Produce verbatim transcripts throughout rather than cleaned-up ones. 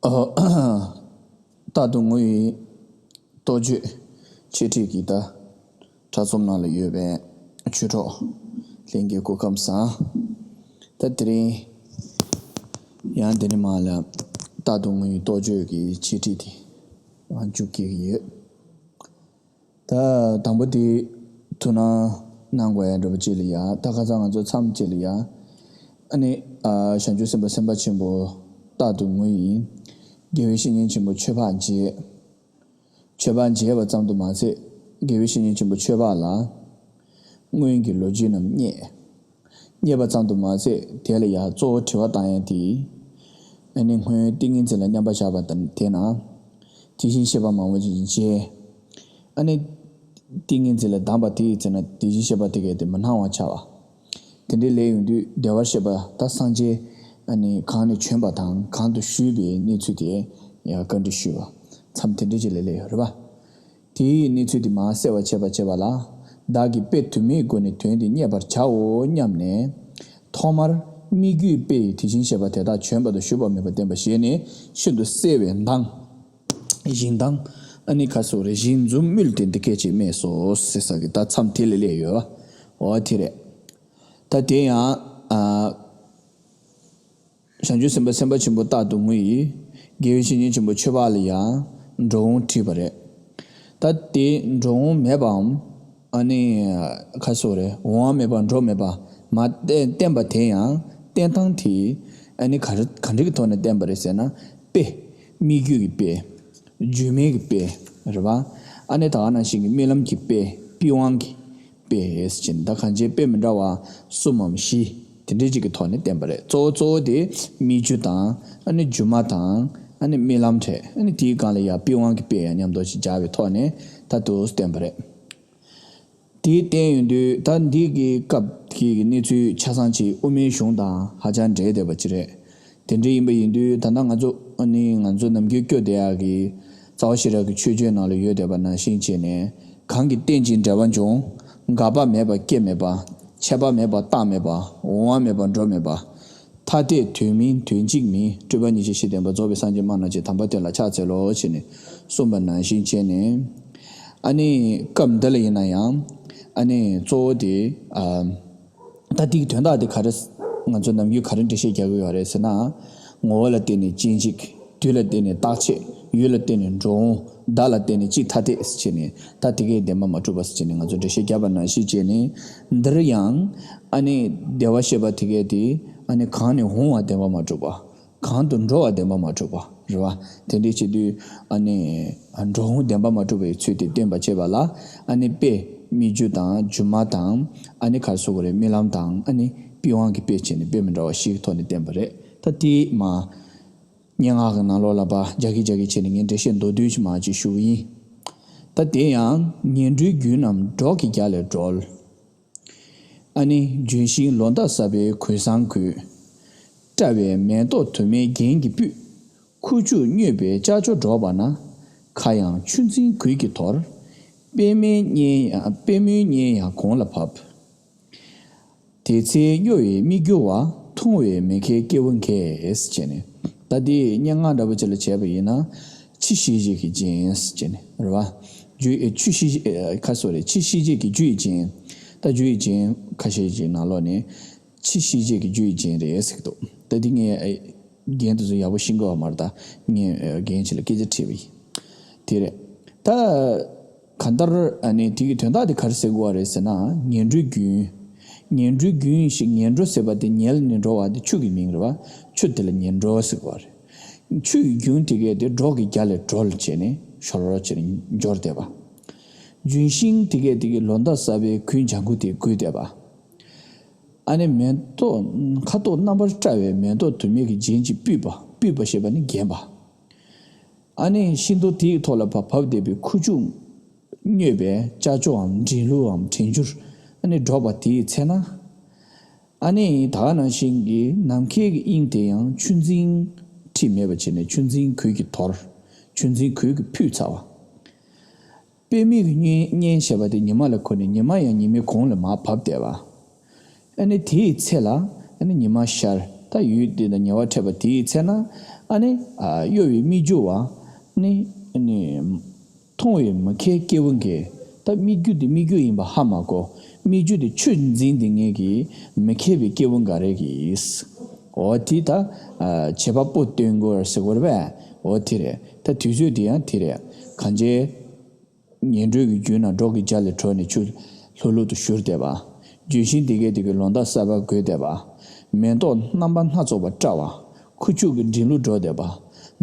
ཨོ། རྟག་ཏུ་ངུ་ཡི་རྟོགས་བརྗོད་འཆད་ཁྲིད་ཀྱི་ད་གྲྭ་ཚོམས་ནང་ལ་ཡོད་པའི་ཆོས་གྲོགས་ལྷན་རྒྱས་སྐུ་ཁམས་བཟང་། ད་དེ་རིང་ཡང་འདི་ནས་མར་ལ་རྟག་ཏུ་ངུ་ཡི་རྟོགས་བརྗོད་ཀྱི་འཆད་ཁྲིད་དེ་མཇུག་སྐྱེལ་གྱི་ཡོད། ད་དང་པོ་དེ་ཐུགས་སྣང་གནང་དགོས་ཡ་འདྲ་པོ་ཅིག་ལ་ཡ། ད་ཁ་སང་ང་ཚོ་མཚམས་གཅིག་ལ་ཡ། ཨ་ནི་ཨ་བྱང་ཆུབ་སེམས་དཔའ་སེམས་དཔའ་ཆེན་པོ་རྟག་ཏུ་ངུ་ཡི། དགེ་བའི་བཤེས་གཉེན་ཆེན་པོ་ཆོས་འཕགས་མཇལ། ཆོས་འཕགས་མཇལ་བ་ཙམ་དུ་མ་ཟད། དགེ་བའི་བཤེས་གཉེན་ཆེན་པོ་ཆོས་འཕགས་ལ་སྔོན་གྱི་ལོ་རྒྱུས་རྣམས་བསྙད། བསྙད་པ་ཙམ་དུ་མ་ཟད། དེ་ལ་ཡང་གཙོ་བོ་དྲི་བ་བཏང་ཡ་དེ། ཨ་ནི་སྔོན་ཏིང་ངེ་འཛིན་ལ་མཉམ་པར་བཞག་པ་དང་དེ་ན། དེ་བཞིན་གཤེགས་པ་མང་པོ་ཅིག་མཇལ། ཨ་ནི་ཏིང་ངེ་འཛིན་ལ་གདམས་པ་དེ་ཡི་ཚེ་ན་དེ་བཞིན་གཤེགས་པ་དེ་གས་དེ་མི་སྣང་བར་བྱ་བ། དེ་འདྲའི་ལས་ཡོང་དུས་བདེ་བར་གཤེགས་པ་ད་སངས་རྒྱས་ཨ་ནི་གང་ནས་བྱོན་པ་དང་གང་དུ་བཞུད་པའི་གནས་ཚུལ་དེ་ཡང་བཀའ་འདྲི་ཞུས་པ། མཚམས་དེ་འདྲའི་ཅིག་ལ་སླེབས་ཡོད་རེད་པ། དེའི་གནས་ཚུལ་དེ་མར་གསལ་བར་བྱེད་པར་བྱེད་པ་ལ། བདག་གིས་དཔེ་དུ་མའི་སྒོ་ནས་དོན་དེ་བསྙད་པར་བྱའོ་སྙམ་ནས། ཐོག་མར་སྨིག་རྒྱུའི་དཔེ་ཡིས་དེ་བཞིན་གཤེགས་པ་དེ་དག་བྱོན་པ་དང་བཞུད་པ་མེད་པར་བསྟན་པ་ཞེས་ནས་ཤིན་ཏུ་གསལ་བའི་མདངས། བཞིན་མདངས། ཨ་ནི་ཁ་སོགས་རེ་བཞིན་འཛུམ་དམུལ་ཏེ་འདི་སྐད་ཅེས་སྨྲས་སོ་ཟེར་ས་གི་ད་མཚམས་དེ་ལ་སླེབས་ཡོད་པ། འོ་དེ་རེད། ད་དེ་ཡང་ཨ། བྱང་ཆུབ་སེམས་དཔའ་སེམས་དཔའ་ཆེན་པོ་རྟག་ཏུ་ངུ་ཡི། དགེ་བའི་བཤེས་གཉེན་ཆེན་པོ་ཆོས་འཕགས་ལ་ཡང་འགྲོ་འོང་དྲིས་པ་རེད། ད་དེ་འགྲོ་འོང་མེད་པའམ། ཨ་ནི་ཁ་སོགས་རེད། འོང་བ་མེད་པ་འགྲོ་མེད་པ་མ་བསྟན་བསྟན་པ་དེ་ཡང་བསྟན་སྟངས་དེ་ཨ་ནི་ག་རེ་ག་འདྲ་གི་ཐོག་ནས་བསྟན་པ་རེད་ཟེར་ན། དཔེ། སྨིག་རྒྱུ་གི་དཔེ། སྒྱུ་མའི་གི་དཔེ། རེད་པ། ཨ་ནི་ད་ག་ནང་བཞིན་གྱི་རྨི་ལམ་གྱི་དཔེ། པི་ཝང་གི་དཔེ་ཟེར་ནས་ད་གང་ཅིའི་དཔེ་མི་འདྲ་བ་གསུམ་མམ་བཞི་དེ་འདྲའི་ཅིག་གི་ཐོག་ནས་བསྟན་པ་རེད། གཙོ་བོ་གཙོ་བོ་དེ་སྨིག་རྒྱུ་དང་ཨ་ནི་སྒྱུ་མ་དང་ཨ་ནི་རྨི་ལམ་རེད། ཨ་ནི་དེའི་སྒང་ལ་ཡང་པི་ཝང་གི་དཔེ་ཡང་མཉམ་དུ་ཅིག་སྦྱར་བའི་ཐོག་ནས་ད་དུ་བསྟན་པ་རེད། དེ་བསྟན་ཡོང་དུས་ད་འདི་གི་སྐབས་ཀྱི་གནས་ཚུལ་ཆ་ཚང་ཅིག་དབུ་མའི་གཞུང་དང་ཧ་ཅང་འབྲེལ་བསྡད་པ་ཅིག་རེད། དེ་འདྲ་ཡིན་པ་ཡིན་དུས་ད་ལྟ་ང་ཚོ་ཨ་ནི་ང་ཚོ་ནམ་རྒྱུན་སྐྱོ་བསྡད་ཡག་གི་རྩ་བ་ཤེས་རབ་ཀྱི་ཆོས་བརྒྱད་ནང་ལ་ཡོད་བསྡད་པ་ནང་བཞིན་བྱས་ནས། གང་གིས་རྟེན་ཅིང་འབྲེལ་བར་འབྱུང་། འགག་པ་མེད་པ་སྐྱེ་མེད་པ། ཆད་པ་མེད་པ་རྟག་མེད་པ། འོང་བ་མེད་པ་འགྲོ་མེད་པ། ཐ་དད་དོན་མིན་དོན་གཅིག་མིན། སྤྲོས་པ་ཉེར་ཞི་ཞེས་བསྟན་པ་རྫོགས་པའི་སངས་རྒྱས་སྨྲ་ལྔ་ཆོས་དམ་པ་དེ་ལ་ཕྱག་འཚལ་ལོ་ཞེས་ནས་གསུངས་པ་ནང་བཞིན་བྱས་ནས། ཨ་ནི་སྐབས་འདི་ལ་ཡིན་ན་ཡང་ཨ་ནི་གཙོ་བོ་དེ་ཨ། ད་དེའི་དོན་དག་དེ་ག་རེ། ང་ཚོ་ནམ་རྒྱུན་ག་རེ་འགྲེལ་བཤད་རྒྱག་གི་ཡོད་རེད་ཟེར་ན། ངོ་བོ་ལ་བརྟེན་ནས་སྐྱེ་འཇིག་དུས་ལ་བརྟེན་ནས་རྟག་ཆད། ཡུལ་ལ་བརྟེན་ནས་འགྲོ་འོང་། བརྡ་ལ་བརྟེན་ནས་གཅིག་ཐ་དད་ཟེར་བྱས་ནས་ད་དེ་གའི་བདེན་པ་མ་གྲུབ་པ་ཟེར་བྱས་ནས་ང་ཚོ་འགྲེལ་བཤད་བརྒྱབ་པ་ནང་བཞིན་བྱས་ནས། འདིར་ཡང་ཨ་ནི་བདེ་བར་གཤེགས་པ་དེ་གའི་དེ་ཨ་ནི་གང་ནས་འོང་བ་བདེན་པ་མ་གྲུབ་པ། གང་དུ་འགྲོ་བ་བདེན་པ་མ་གྲུབ་པ་རེད་བ། དེ་འདྲའི་བྱེད་དུས་ཨ་ནི་འགྲོ་འོང་བདེན་པ་མ་གྲུབ་པའི་ཚུལ་དེ་སྟོན་པར་བྱེད་པ་ལ། ཨ་ནི་དཔེ་སྨིག་རྒྱུ་དང་སྒྱུ་མ་དང་ཨ་ནི་ག་རེ་ཟེར་དགོས་རེད། རྨི་ལམ་དང་ཨ་ནི་པི་ཝང་གི་དཔེ་བྱས་ནས་དཔེ་མི་འདྲ་བ་བཞིའི་ཐོག་ནས་བསྟན་པ་རེད། ད་དེ་མ་སྙན་ངག་གི་ནང་ལོགས་ལ་ཕར་རྒྱག་གི་རྒྱག་གི་བྱས་ནས་ངས་འགྲེལ་བཤད་མདོར་བསྡུས་ཤིག་མར་ཅིག་ཞུ་གི་ཡིན། ད་དེ་ཡང་ངན་འགྲོའི་རྒྱུན་རྣམས་སྒྲོག་གི་རྒྱ་ལས་སྒྲོལ། ཨ་ནི་ལྗོན་ཤིང་ལོ་འདབ་གསར་པའི་གོས་བཟང་གོས། བཀྲ་བའི་མེ་ཏོག་དུ་མའི་རྒྱན་གྱིས་སྤུད། ཁུ་བྱུག་སྨྱོས་པའི་ལྕགས་ཀྱོག་སྒྲོག་པ་ན། ཁ་ཡང་ཆུ་འཛིན་གོས་ཀྱིས་དོར། པད་མའི་གཉེན་ཡང་པད་མོའི་གཉེན་ཡང་གོང་ལ་བབས། དེ་ཚེ་སྨྱོ་བའི་སྨིག་རྒྱུ་བ། འཐུང་བའི་མི་ཁའི་སྐྱེ་བོ་འགས་ཟེར་བྱས་ནས། ད་དེ་སྙན་ངག་འདྲ་པོ་ཅིག་ལ་བྱས་པ་ཡིན་ན། ཕྱི་ཤེས་བྱེད་ཀྱི་རྒྱན་ཟེར་བྱས་ནས་རེད་བ། རྒྱུ་ཨེ་ཆུ་ཤེས་བྱེད་ཨེ་ཁ་སོ་རེད། ཕྱི་ཤེས་བྱེད་ཀྱི་རྒྱུ་ཡི་རྒྱན། ད་རྒྱུ་ཡི་རྒྱན་ཁ་ཤས་ཀྱི་ནང་ལོགས་ནས་ཕྱི་ཤེས་བྱེད་ཀྱི་རྒྱུ་ཡི་རྒྱན་རེད་ཟེར་གྱི་འདུག་ད་དེ་ངས་ཨེ་རྒྱན་དེ་ཚོ་ཡག་པོ་ཤེས་ཀྱི་ཡོད་མ་རེད། ད་ངས་ཨེ་རྒན་ཁྱེད་ལ་སྐད་ཆ་དྲིས་པ་ཡིན། དེ་རེད། ད། གང་ལྟར་ཨ་ནི་དེ་གི་དོན་དག་དེ་ག་རེ་ཟེར་དགོས་པ་རེད་ཟེར་ན། ངན་འགྲོའི་རྒྱུན། ངན་འགྲོའི་རྒྱུན་ཞིག་ངན་འགྲོ་ཟེར་བ་དེ་ཉལ་ནས་འགྲོ་བ་དེ་ཆུ་གི་མིང་རེད་བ། ཆུ་དེ་ལ་ངན་འགྲོ་ཟེར་དགོས་པ་རེད། ཆུ་ཡི་རྒྱུན་དེ་གས་དེ་སྒྲོག་གི་རྒྱ་ལས་སྒྲོལ་བྱས་ནས་ཞོར་བྱས་ནས་འབྱོར་བསྡད་པ། ལྗོན་ཤིང་དེ་གས་དེ་གི་ལོ་འདབ་གསར་པའི་གོས་ལྗང་གུ་དེ་གོན་བསྡད་པ། ཨ་ནི་མེ་ཏོག་ཁ་དོག་རྣམ་པར་བཀྲ་བའི་མེ་ཏོག་དུ་མའི་གི་རྒྱན་གྱིས་སྤུད་པ། སྤུད་པ་ཞེས་པ་ནི་བརྒྱན་པ། ཨ་ནི་ཤིང་ཏོག་དེའི་ཐོག་ལ་ཕར་བབས་བསྡད་པའི་ཁུ་བྱུག་སྨྱོས་པའི་ལྕགས་ཀྱོག་གམ་འགྲན་གླུ་གམ་འགྲན་བསྒྱུར་ཨ་ནི་སྒྲོག་པ་དེའི་ཚེ་ན། ཨ་ནི་ད་ག་ནང་བཞིན་གྱི་ནམ་མཁའི་གི་དབྱིངས་དེ་ཡང་ཆུ་འཛིན་འཁྲིས་མེད་པ་བྱས་ནས་ཆུ་འཛིན་གོས་ཀྱིས་དོར། ཆུ་འཛིན་གོས་ཀྱིས་ཕུད་ཚར་བ། པད་མའི་གི་གཉེན་གཉེན་ཞེས་པ་དེ་ཉི་མ་ལ་གོ་ནས་ཉི་མ་ཡང་ཉི་མའི་གུང་ལ་མར་བབས་བསྡད་པ། ཨ་ནི་དེའི་ཚེ་ལ་ཨ་ནི་ཉི་མ་ཤར། ད་ཡུལ་དེ་དང་ཉེ་བར་འཕྲད་པ་དེའི་ཚེ་ན། ཨ་ནི་ཨ་གཡོ་བའི་སྨིག་རྒྱུ་བ་ནི་ནི་མཐོང་བས་མི་ཁེགས་སྐྱེ་བོ་འགས། ད་སྨིག་རྒྱུ་དེ་སྨིག་རྒྱུ་ཡིན་པ་ཧ་མ་གོ། སྨིག་རྒྱུ་དེ་ཆུ་འཛིན་དེ་ངེས་ཀྱིས་མི་ཁེགས་པའི་སྐྱེ་བོ་འགའ་རེ་གིས། འོ་དེ་ད་ཨ་བྱེད་པ་པོ་སྟོན་དགོས་ཟེར་དགོས་རེད་པས། འོ་དེ་རེད། ད་དུས་ཚོད་དེ་ཡང་དེ་རེད། གང་བྱས། ངན་འགྲོའི་གི་རྒྱུད་ན་སྒྲོག་གི་རྒྱ་ལས་གྲོལ་ནས་ཆུ་ལྷུག་ལྷུག་ཏུ་བཞུར་བསྡད་པ། ལྗོན་ཤིང་དེ་གས་དེ་གི་ལོ་འདབ་གསར་པ་འགོས་བསྡད་པ། མེ་ཏོག་རྣམ་པ་སྣ་ཚོགས་པ་བཀྲ་བ། ཁུ་བྱུག་གི་མགྲིན་གླུ་སྒྲོག་བསྡད་པ།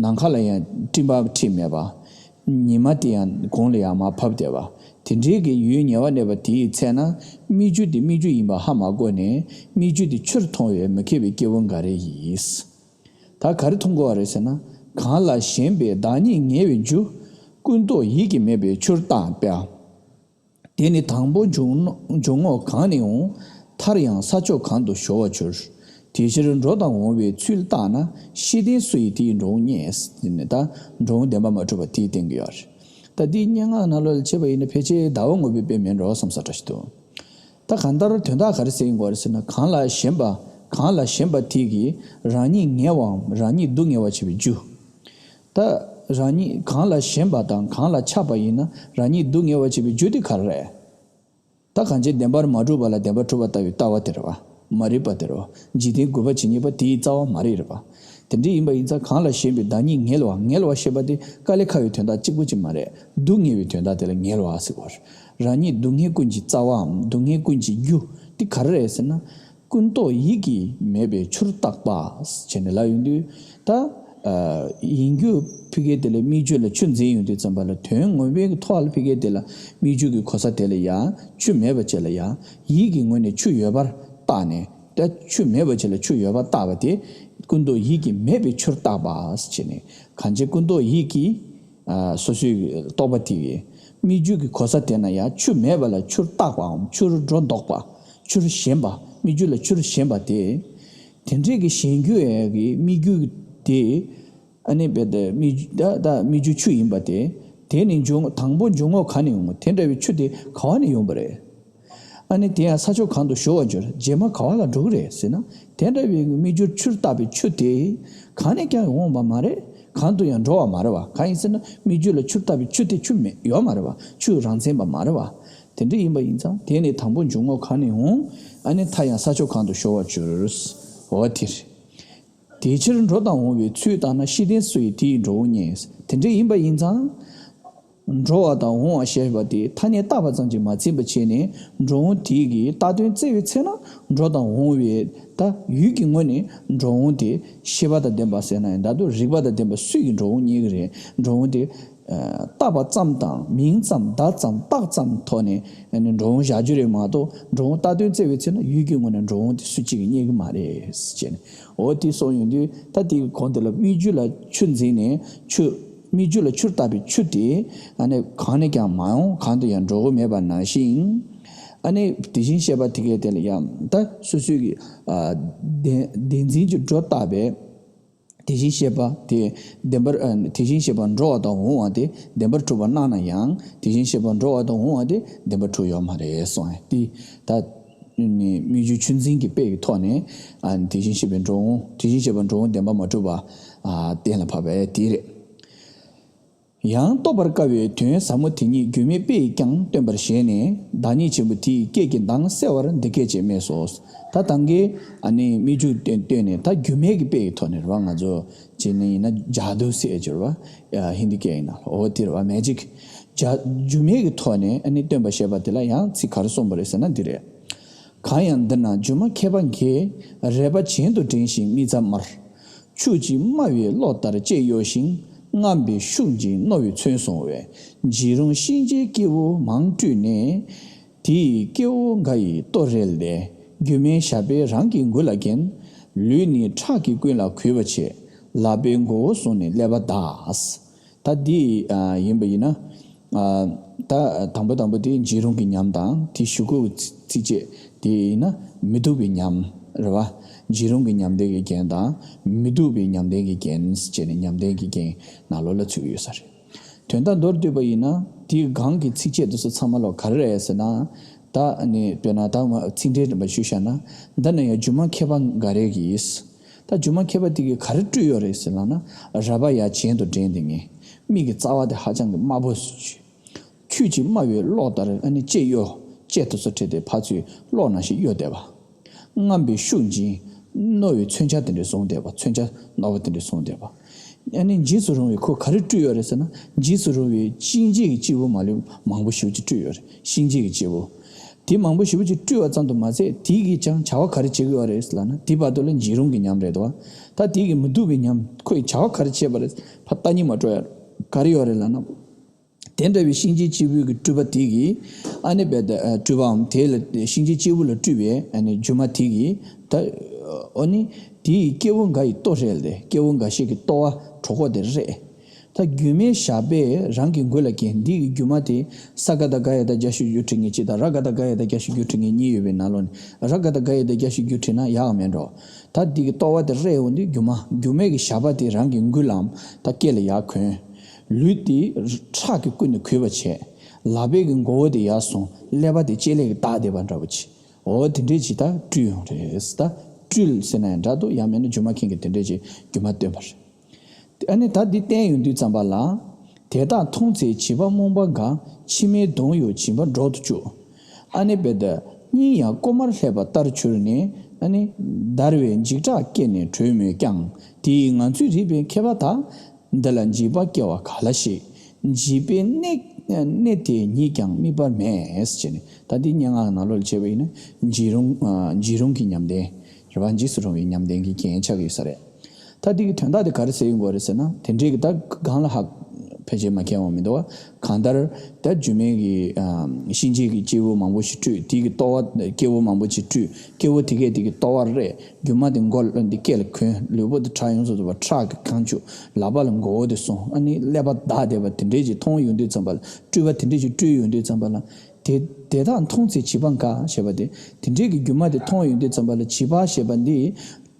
ནམ་མཁའ་ལ་ཡང་སྤྲིན་པ་འཁྲིགས་མེད་པ། ཉི་མ་དེ་ཡང་གུང་ལ་ཡར་མར་བབས་བསྡད་པ། དེ་འདྲའི་གི་ཡུལ་ཉེ་བར་གནས་པ་དེའི་ཚེ་ན། སྨིག་རྒྱུ་དེ་སྨིག་རྒྱུ་ཡིན་པ་ཧ་མ་གོ་ནས། སྨིག་རྒྱུ་དེ་ཆུར་མཐོང་བས་མི་ཁེགས་པའི་སྐྱེ་བོ་འགའ་རེ་ཡིས། ད་ག་རེ་མཐོང་གི་ཡོད་རེད་ཟེར་ན། གང་ལ་ཞེན་པའི་བདག་ཉིད་ངལ་བའི་རྒྱུ། ཀུན་རྟོག་ཡིད་ཀྱིས་མེད་པའི་ཆུར་བཏགས་པ། དེ་ནི་དང་པོ་འབྱུང་འབྱུང་ངོ་གང་ནས་འོང་། མཐར་ཡང་ས་ཕྱོགས་གང་དུ་གཞོལ་བར་འགྱུར། དེ་ཕྱིར་འགྲོ་དང་འོང་བའི་ཚུལ་བརྟགས་ན། ཤེས་ལྡན་སུ་ཡིས་དེའི་འགྲོ་འོང་རྙེད། དེ་ནི་ད་འགྲོ་འོང་བདེན་པ་མ་གྲུབ་པ་དེའི་སྟེང་གི་ཡོད་རེད། ད་འདིའི་སྙན་ངག་ནང་ལོགས་ལ་བྱས་པ་ཡིན་ན། ཕལ་ཆེར་ཟླ་བ་ངོ་མས་དཔེ་མིན་འགྲོ་བསམ་ས་འདྲ་ཞིག་འདུག་ད་གང་ལྟར་དོན་དག་ག་རེ་ཟེར་གྱི་ཡོད་རེད་ཟེར་ན། གང་ལ་ཞེན་པ། གང་ལ་ཞེན་པ་དེ་གིས་རང་ཉིད་ངལ་བའམ་རང་ཉིད་སྡུག་བསྔལ་བར་བྱེད་པའི་རྒྱུ། ད་རང་ཉིད་གང་ལ་ཞེན་པ་དང་གང་ལ་ཆགས་པ་ཡིན་ན། རང་ཉིད་སྡུག་བསྔལ་བར་བྱེད་པའི་རྒྱུ་དེ་ག་རེ་རེད། ད་གང་བྱས་བདེན་པར་མ་གྲུབ་པ་ལ་བདེན་པར་གྲུབ་པ་ལྟ་བུའི་ལྟ་བ་དེ་རེད་བ། མ་རིག་པ་དེ་རེད་བ། འཇིག་རྟེན་རྒུད་པ་ཇི་སྙེད་པ་དེའི་རྩ་བ་མ་རིག་རེད་བ། དེ་འདྲ་ཡིན་པ་ཡིན་ཙང་། གང་ལ་ཞེན་པའི་བདག་ཉིད་ངལ་བ། ངལ་བ་ཞེས་པ་དེ་དཀའ་ལས་ཁག་པའི་དོན་དག་གཅིག་པུ་ཅིག་མ་རེད། སྡུག་བསྔལ་བའི་དོན་དག་དེ་ལ་ངལ་བ་ཟེར་བ་རེད། རང་ཉིད་སྡུག་བསྔལ་ཀུན་གྱི་རྩ་བའམ་སྡུག་བསྔལ་ཀུན་གྱི་རྒྱུ་དེ་ག་རེ་རེད་ཟེར་ན། ཀུན་རྟོག་ཡིད་ཀྱིས་མེད་པའི་ཆུར་བཏགས་པ་བྱས་ནས་ལབ་ཡོང་དུས། ད་ཨ་ཡིན་རྒྱུ་ཕ་གི་དེ་ལ་སྨིག་རྒྱུ་ལ་ཆུ་འཛིན་ཡོང་དུས་ཙམ་པ་ལ། དོན་ངོ་མའི་གི་ཐོག་ལ་ཕ་གི་དེ་ལ་སྨིག་རྒྱུ་གི་གོ་ས་དེ་ལ་ཡང་ཆུ་མེད་པ་བྱས་ལ་ཡང་། ཡིད་ཀྱི་ངོས་ནས་ཆུ་ཡོད་པར་བཏགས་ནས། ད་ཆུ་མེད་པ་བྱས་ལ་ཆུ་ཡོད་པར་བཏགས་པ་དེ། ཀུན་རྟོག་ཡིད་ཀྱིས་མེད་པའི་ཆུར་བཏགས་པ་བྱས་ནས། གང་བྱས་ཀུན་རྟོག་ཡིད་ཀྱིས། ཨ་སོ་སོའི་རྟོག་པ་དེ་གིས་སྨིག་རྒྱུ་གི་གོ་ས་དེ་ན་ཡང་ཆུ་མེད་པ་ལ་ཆུར་བཏགས་པའམ་ཆུར་སྒྲོ་འདོགས་པ། ཆུར་ཞེན་པ། སྨིག་རྒྱུ་ལ་ཆུར་ཞེན་པ་དེ། དེ་འདྲའི་གི་ཞེན་རྒྱུ་ཡང་གི་སྨིག་རྒྱུ་དེ། ཨ་ནི་རྦད་དེ་སྨིག་རྒྱུ་ད་ད་སྨིག་རྒྱུ་ཆུ་ཡིན་པ་དེ། དེ་ནི་འབྱུང་དང་པོ་འབྱུང་ངོ་གང་ནས་འོང་། དེ་འདྲ་བའི་ཆུ་དེ་ག་བ་ནས་ཡོང་པ་རེད། ཨ་ནི་དེ་ཡང་ས་ཕྱོགས་གང་དུ་གཞོལ་བར་འགྱུར། རྗེས་མ་ག་བ་ལ་འགྲོ་གི་རེད་ཟེར་ན། དེ་འདྲ་བའི་སྨིག་རྒྱུར་ཆུར་བཏགས་པའི་ཆུ་དེ་གང་ནས་ཀྱང་འོང་བ་མ་རེད། གང་དུ་ཡང་འགྲོ་བ་མ་རེད་བ། གང་ཡིན་ཟེར་ན། སྨིག་རྒྱུ་ལ་ཆུར་བཏགས་པའི་ཆུ་དེ་ཆུ་མེད་ཡོད་མ་རེད་བ། ཆུ་རང་མཚན་པ་མ་རེད་བ། དེ་འདྲ་ཡིན་པ་ཡིན་ཙང་། དེ་ནི་དང་པོ་འབྱུང་ངོ་གང་ནས་འོང་། ཨ་ནི་མཐར་ཡང་ས་ཕྱོགས་གང་དུ་གཞོལ་བར་འགྱུར། འོ་དེ་རེད། དེ་ཕྱིར་འགྲོ་དང་འོང་བའི་ཚུལ་བརྟགས་ན། ཤེས་ལྡན་སུ་ཡིས་དེ་ཡི་འགྲོ་འོང་རྙེད། དེ་འདྲ་ཡིན་པ་ཡིན་ཙང་། འགྲོ་བ་དང་འོང་བ་ཞེས་པ་དེ་ཐ་སྙད་བཏགས་པ་ཙམ་གྱིས་མ་ཚིམ་པ་བྱས་ནས། འགྲོ་འོང་དེ་གི་བཏགས་དོན་བཙལ་བའི་ཚེ་ན། འགྲོ་དང་འོང་བའི་ད་ཡུལ་གྱི་ངོས་ནས་འགྲོ་འོང་དེ་ཤེས་པ་དང་ལྡན་པ་ཟེར་ན་ཡང་ད་དུང་རིག་པ་དང་ལྡན་པ་སུ་ཡིས་འགྲོ་འོང་རྙེད་ཀྱི་རེད། འགྲོ་འོང་དེ་ཨ་བཏགས་པ་ཙམ་དང་། མིང་ཙམ། བརྡ་ཙམ། རྟགས་ཙམ་ཐོག་ནས་ཨ་ནི་འགྲོ་འོང་བཞག་རྒྱུ་རེད་མ་གཏོགས། འགྲོ་འོང་བཏགས་དོན་བཙལ་བའི་ཚེ་ན་ཡུལ་གྱི་ངོས་ནས་འགྲོ་འོང་དེ་སུ་གཅིག་གིས་རྙེད་ཀྱི་མ་རེད་ཟེར་ནས། འོ་དེ་གསུངས་ཡོང་དུས། ད་དེའི་གོང་དེ་ལ་སྨིག་རྒྱུ་ལ་ཆུ་འཛིན་ནས་ཆུ། སྨིག་རྒྱུ་ལ་ཆུར་བཏགས་པའི་ཆུ་དེ་ཨ་ནི་གང་ནས་ཀྱང་མ་འོང་། གང་དུ་ཡང་འགྲོ་དགོས་མེད་པ་ནང་བཞིན། ཨ་ནི་དེ་བཞིན་གཤེགས་པ་དེ་གས་དེ་ལ་ཡང་ད་སོ་སོའི་གི་ཨ་བདེན་བདེན་འཛིན་གྱི་སྒྲོ་བཏགས་པའི་དེ་བཞིན་གཤེགས་པ་དེ་བདེན་པར། ཨ་དེ་བཞིན་གཤེགས་པ་འགྲོ་བ་དང་འོང་བ་དེ་བདེན་པར་གྲུབ་པར་སྣང་ན་ཡང་། དེ་བཞིན་གཤེགས་པ་འགྲོ་བ་དང་འོང་བ་དེ་བདེན་པར་གྲུབ་ཡོད་མ་རེད་གསུངས། དེ་ད་ནི་སྨིག་རྒྱུ་ཆུ་འཛིན་གྱི་དཔེ་ཡི་ཐོག་ནས། ཨ་དེ་བཞིན་གཤེགས་པའི་འགྲོ་འོང་། དེ་བཞིན་གཤེགས་པ་འགྲོ་འོང་བདེན་པར་མ་གྲུབ་པ་ཨ་གཏན་ལ་ཕབ་པ་དེ་རེད། ཡང་རྟོགས་པར་དཀའ་བའི་དོན་ཟབ་མོ་དེ་ཉིད་རྒྱུ་མའི་དཔེ་ཡིས་ཀྱང་སྟོན་པར་བཞེད་ནས། བདག་ཉིད་ཆེན་པོ་དེ་ཡི་སྐད་ཀྱི་མདངས་གསལ་བར་འདི་སྐད་ཅེས་སྨྲས་སོ། ད་ད་གིན་ཨ་ནི་སྨིག་རྒྱུ་བཏོན་བཏོན་ནས། ད་རྒྱུ་མའི་གི་དཔེ་ཡི་ཐོག་ནས་རེད་བ། ང་ཚོ་བྱས་ན་ཡིན་ན་ཇཱ་དུ་ཟེར་གྱི་རེད་བ། ཧིན་དི་སྐད་ཡིན་ན། འོ་དེ་རེད་བ། མེ་ཇིག། ཇཱ། རྒྱུ་མའི་གི་ཐོག་ནས་ཨ་ནི་སྟོན་པར་བཞེད་པ་དེ་ལ་ཡང་ཚིག་ག་རེ་གསུངས་པ་རེད་ཟེར་ན་འདི་རེད། གང་ཡང་འདི་ན་སྒྱུ་མ་མཁས་པ་འགས། རལ་པ་གྱེན་དུ་འགྲེང་ཞིང་མིག་རྩ་དམར། ཆུ་གཅིག་དམའ་བའི་གློག་ལྟར་བཅས་གཡོ་ཞིང་། རྔམ་པའི་ཤུགས་ཀྱིས་རྣོ་བའི་ཚོན་སོང་བས། འཇིགས་རུང་གཤིན་རྗེའི་སྐྱེ་བོ་མང་སྤྲུལ་ནས། དེ་ཡི་སྐྱེ་བོ་འགའ་ཡི་ལྟོ་རེལ་ཏེ། སྒྱུ་མའི་ཞགས་པས་རང་གི་མགུལ་ལ་བརྒྱན། ལུས་ནི་ཁྲག་གིས་ཀུན་ལ་གུས་པ་བྱས། ལག་པས་མགོ་བོ་བཟུང་ནས་ཀླད་པ་བརྡབས། ད་འདི་ཨ་ཡིན་པ་ཡིན་ན། ཨ་ད་དང་པོ་དང་པོ་དེ་འཇིགས་རུང་གི་ཉམས་དང་། དེ་གཞུག་གུ་ཚིགས་བཅད་དེ་ཡིན་ན་མི་སྡུག་པའི་ཉམས་རེད་བ། འཇིགས་རུང་གི་ཉམས་ལྡན་གྱི་རྒྱན་དང་། མི་སྡུག་པའི་ཉམས་ལྡན་གྱི་རྒྱན་བྱས་ནས་ཉམས་ལྡན་གྱི་རྒྱན་ནང་ལོགས་ལ་ཚུད་ཀྱི་ཡོད་ས་རེད། དོན་དག་མདོར་བསྡུས་པ་ཡིན་ན། དེའི་སྒང་གི་ཚིགས་བཅད་དེ་ཚོ་ཚང་མ་ལོག་ག་རེ་རེད་ཟེར་ན། ད་ནི་དཔེར་ན་ད་ཚིག་འགྲེལ་རིམ་པ་ཞུས་བཞག་ན། འདི་ན་ཡང་སྒྱུ་མ་མཁས་པ་འགའ་རེ་གིས། ད་སྒྱུ་མ་མཁས་པ་དེ་གིས་ག་རེ་སྤྲུལ་ཡོད་རེད་ཟེར་ལབ་ན། རལ་པ་ཡར་གྱེན་དུ་འགྲེང་སྟེ་ངེས། མིག་གི་རྩ་བ་དེ་ཧ་ཅང་གི་དམར་པོ་བྱས། ཁྱུ་གཅིག་དམར་བའི་གློག་ལྟར་ཨ་ནི་ལྕེ་གཡོ། ལྕེ་དེ་ཚོ་བྲིས་ཏེ་ཕར་ཚུར་གློག་ནང་བཞིན་གཡོ་བསྡད་པ། རྔམ་པའི་ཤུགས་འབྱིན། རྣོ་བའི་མཚོན་ཆ་དེ་འདྲ་བཟུང་བསྡད་པ། མཚོན་ཆ་རྣོ་བ་དེ་འདྲ་བཟུང་བསྡད་པ། ཨ་ནི་འཇིགས་སུ་རུང་བའི་ཁོ་ག་རེ་སྤྲུལ་ཡོད་རེད་ཟེར་ན། འཇིགས་སུ་རུང་བའི་གཤིན་རྗེ་གི་སྐྱེས་བུ་མ་ལུས་མང་པོ་ཞེ་པོ་ཅིག་སྤྲུལ་ཡོད་རེད། གཤིན་རྗེ་གི་སྐྱེས་བུ། དེ་མང་པོ་ཞེ་པོ་ཅིག་སྤྲུལ་བ་ཙམ་དུ་མ་ཟད། དེ་གིས་ཀྱང་བྱ་བ་ག་རེ་བྱེད་ཀྱི་ཡོད་རེད་ཟེར་ལབ་ན། དེ་བར་དུ་ལ་འཇིགས་རུང་གི་ཉམས་རེད་དོ། ད་དེ་གིས་མི་སྡུག་པའི་ཉམས། ཁོ་ཡི་བྱ་བ་ག་རེ་བྱེད་པ་རེད། ཕར་ལྟ་སྙིང་མ་བྲོ་ཡ་ག་རེ་ཡོད་རེད་ལབ་ན། དེ་འདྲ་བའི་གཤིན་རྗེ་སྐྱེས་བུ་གི་སྤྲུལ་པ་དེ་གིས་ཨ་ནི་བེ་ད་ཨ་སྤྲུལ་པའམ་དེ་ལ་གཤིན་རྗེ་སྐྱེས་བུ་ལ་སྤྲུལ་པའི་ཨ་ནི་སྒྱུ་མ་དེ་གིས་ད་ཨ་ནི་དེ་ཡི་སྐྱེ་བོ་འགའ་ཡི་ལྟོ་རེག་སྟེ། སྐྱེ་བོ་འགའ་ཞིག་གི་ལྟོ་བ་གྲོད་ཁོག་དེ་རེག། ད་སྒྱུ་མའི་ཞགས་པས་རང་གི་མགུལ་ལ་བརྒྱན། འདི་གི་སྒྱུ་མ་དེ་ས་ག་བཏགས་སྒ་ཡ་བཏགས་སྒྱ་ཞབས་ཀྱུ་འགྲེང་ངེས་གཅིག་དང་། ར་ག་བཏགས་རྒ་ཡ་བཏགས་རྒྱ་ཞབས་ཀྱུ་འགྲེང་ངེས་གཉིས་ཡོད་པའི་ནང་ལོགས་ནས། ར་ག་བཏགས་རྒ་ཡ་བཏགས་རྒྱ་ཞབས་ཀྱུ་བྲིས་ན་ཡག་མེད་འགྲོ། ད་འདི་གི་ལྟོ་བ་དེ་རེག་འོང་དུས་སྒྱུ་མ། སྒྱུ་མའི་གི་ཞགས་པ་དེ་རང་གི་མགུལ་ལམ་ད་སྐེ་ལ་ཡར་གོན། ལུས་དེ་ཁྲག་གིས་ཀུན་ནས་གོས་པ་བྱས། ལག་པའི་གི་མགོ་བོ་དེ་ཡར་བཟུང་། ཀླད་པ་དེ་ལྕེ་ལེ་གིས་བཏགས་བསྡད་པ་འདྲ་པོ་ཅིག་འོ་དེ་འདྲས་ཅིག་ད་སྤྲུལ་ཡོང་རེད། ད་སྤྲུལ་ཟེར་ན་ཡང་འདྲ་འདུག་ཡང་མིན་ན་སྒྱུ་མ་མཁན་གྱིས་དེ་འདྲས་ཅིག་སྒྱུ་མ་སྟོན་པ་རེད། ཨ་ནི་ད་འདི་བསྟན་ཡོང་དུས་ཙམ་པ་ལ། དེ་དག་མཐོང་ཚེ་བྱིས་པ་རྨོངས་པ་འགའ། མཆི་མའི་གདོང་གཡོགས་བྱིས་པ་འདྲོག་ཏུ་བཅུག་ཨ་ནི་བེ་ད་སྙིང་ཡང་ལྐོག་མར་ལྷས་པ་ལྟར་གྱུར་ནས། ཨ་ནི་འདར་བའི་འཇིགས་སྐྲག་སྐྱེས་ནས་བྲོས་མོད་ཀྱང་། དེས་ང་ཚོའི་རིག་པའི་མཁས་པ་དག་འདི་ལ་འཇིགས་པ་སྐྱེ་བ་ག་ལ་ཞིག་འཇིགས་པའི་གནས་གནས་དེ་ཉིད་ཀྱང་དམིགས་པ་མེད་ཅེས་ནས། ད་འདི་སྙན་ངག་ནང་ལོགས་ལ་བྱས་པ་ཡིན་ན། འཇིགས་རུང་ཨ་འཇིགས་རུང་གི་ཉམས་ལྡན་རེད་པ། འཇིགས་སུ་རུང་བའི་ཉམས་ལྡན་གྱི་རྒྱན་ཆགས་ཀྱི་ཡོད་ས་རེད། ད་འདི་གི་དོན་དག་དེ་ག་རེ་ཟེར་ཡོང་གི་ཡོད་རེད་ཟེར་ན། དེ་འདྲའི་གི་ད་གང་ལ་ཧ་ཕལ་ཆེར་མ་མཁྱེན་པ་མི་འདུག་བ། གང་ལྟར་ད་སྒྱུ་མའི་གི་ཨ་གཤིན་རྗེ་གི་སྐྱེས་བུ་མང་པོ་ཞིག་སྤྲུལ། དེ་གི་ལྟོ་བ་སྐྱེ་བོ་མང་པོ་ཞིག་སྤྲུལ། སྐྱེ་བོ་དེ་གས་དེ་གི་ལྟོ་བ་རེག་སྒྱུ་མ་དེ་མགོ་ལ་འདི་སྐེ་ལ་གོན། ལུས་པོ་དེ་ཁྲག་ཡོངས་སུ་རྫོགས་པ་ཁྲག་གིས་གང་བཅུག་ལག་པ་ལ་མགོ་བོ་དེ་བཟུང་། ཨ་ནི་ཀླད་པ་བདག་བསྡད་པ་དེ་འདྲས་ཅིག་མཐོང་ཡོང་དུས་ཙམ་པ་ལ། སྤྲུལ་པ་དེ་འདྲས་ཅིག་སྤྲུལ་ཡོང་དུས་ཙམ་པ་ལ། དེ་དེ་དག་མཐོང་ཚེ་བྱིས་པ་འགའ་ཞེས་པ་དེ། དེ་འདྲས་ཀྱི་སྒྱུ་མ་དེ་མཐོང་ཡོང་དུས་ཙམ་པ་ལ་བྱིས་པ་ཞེས་པ་འདི།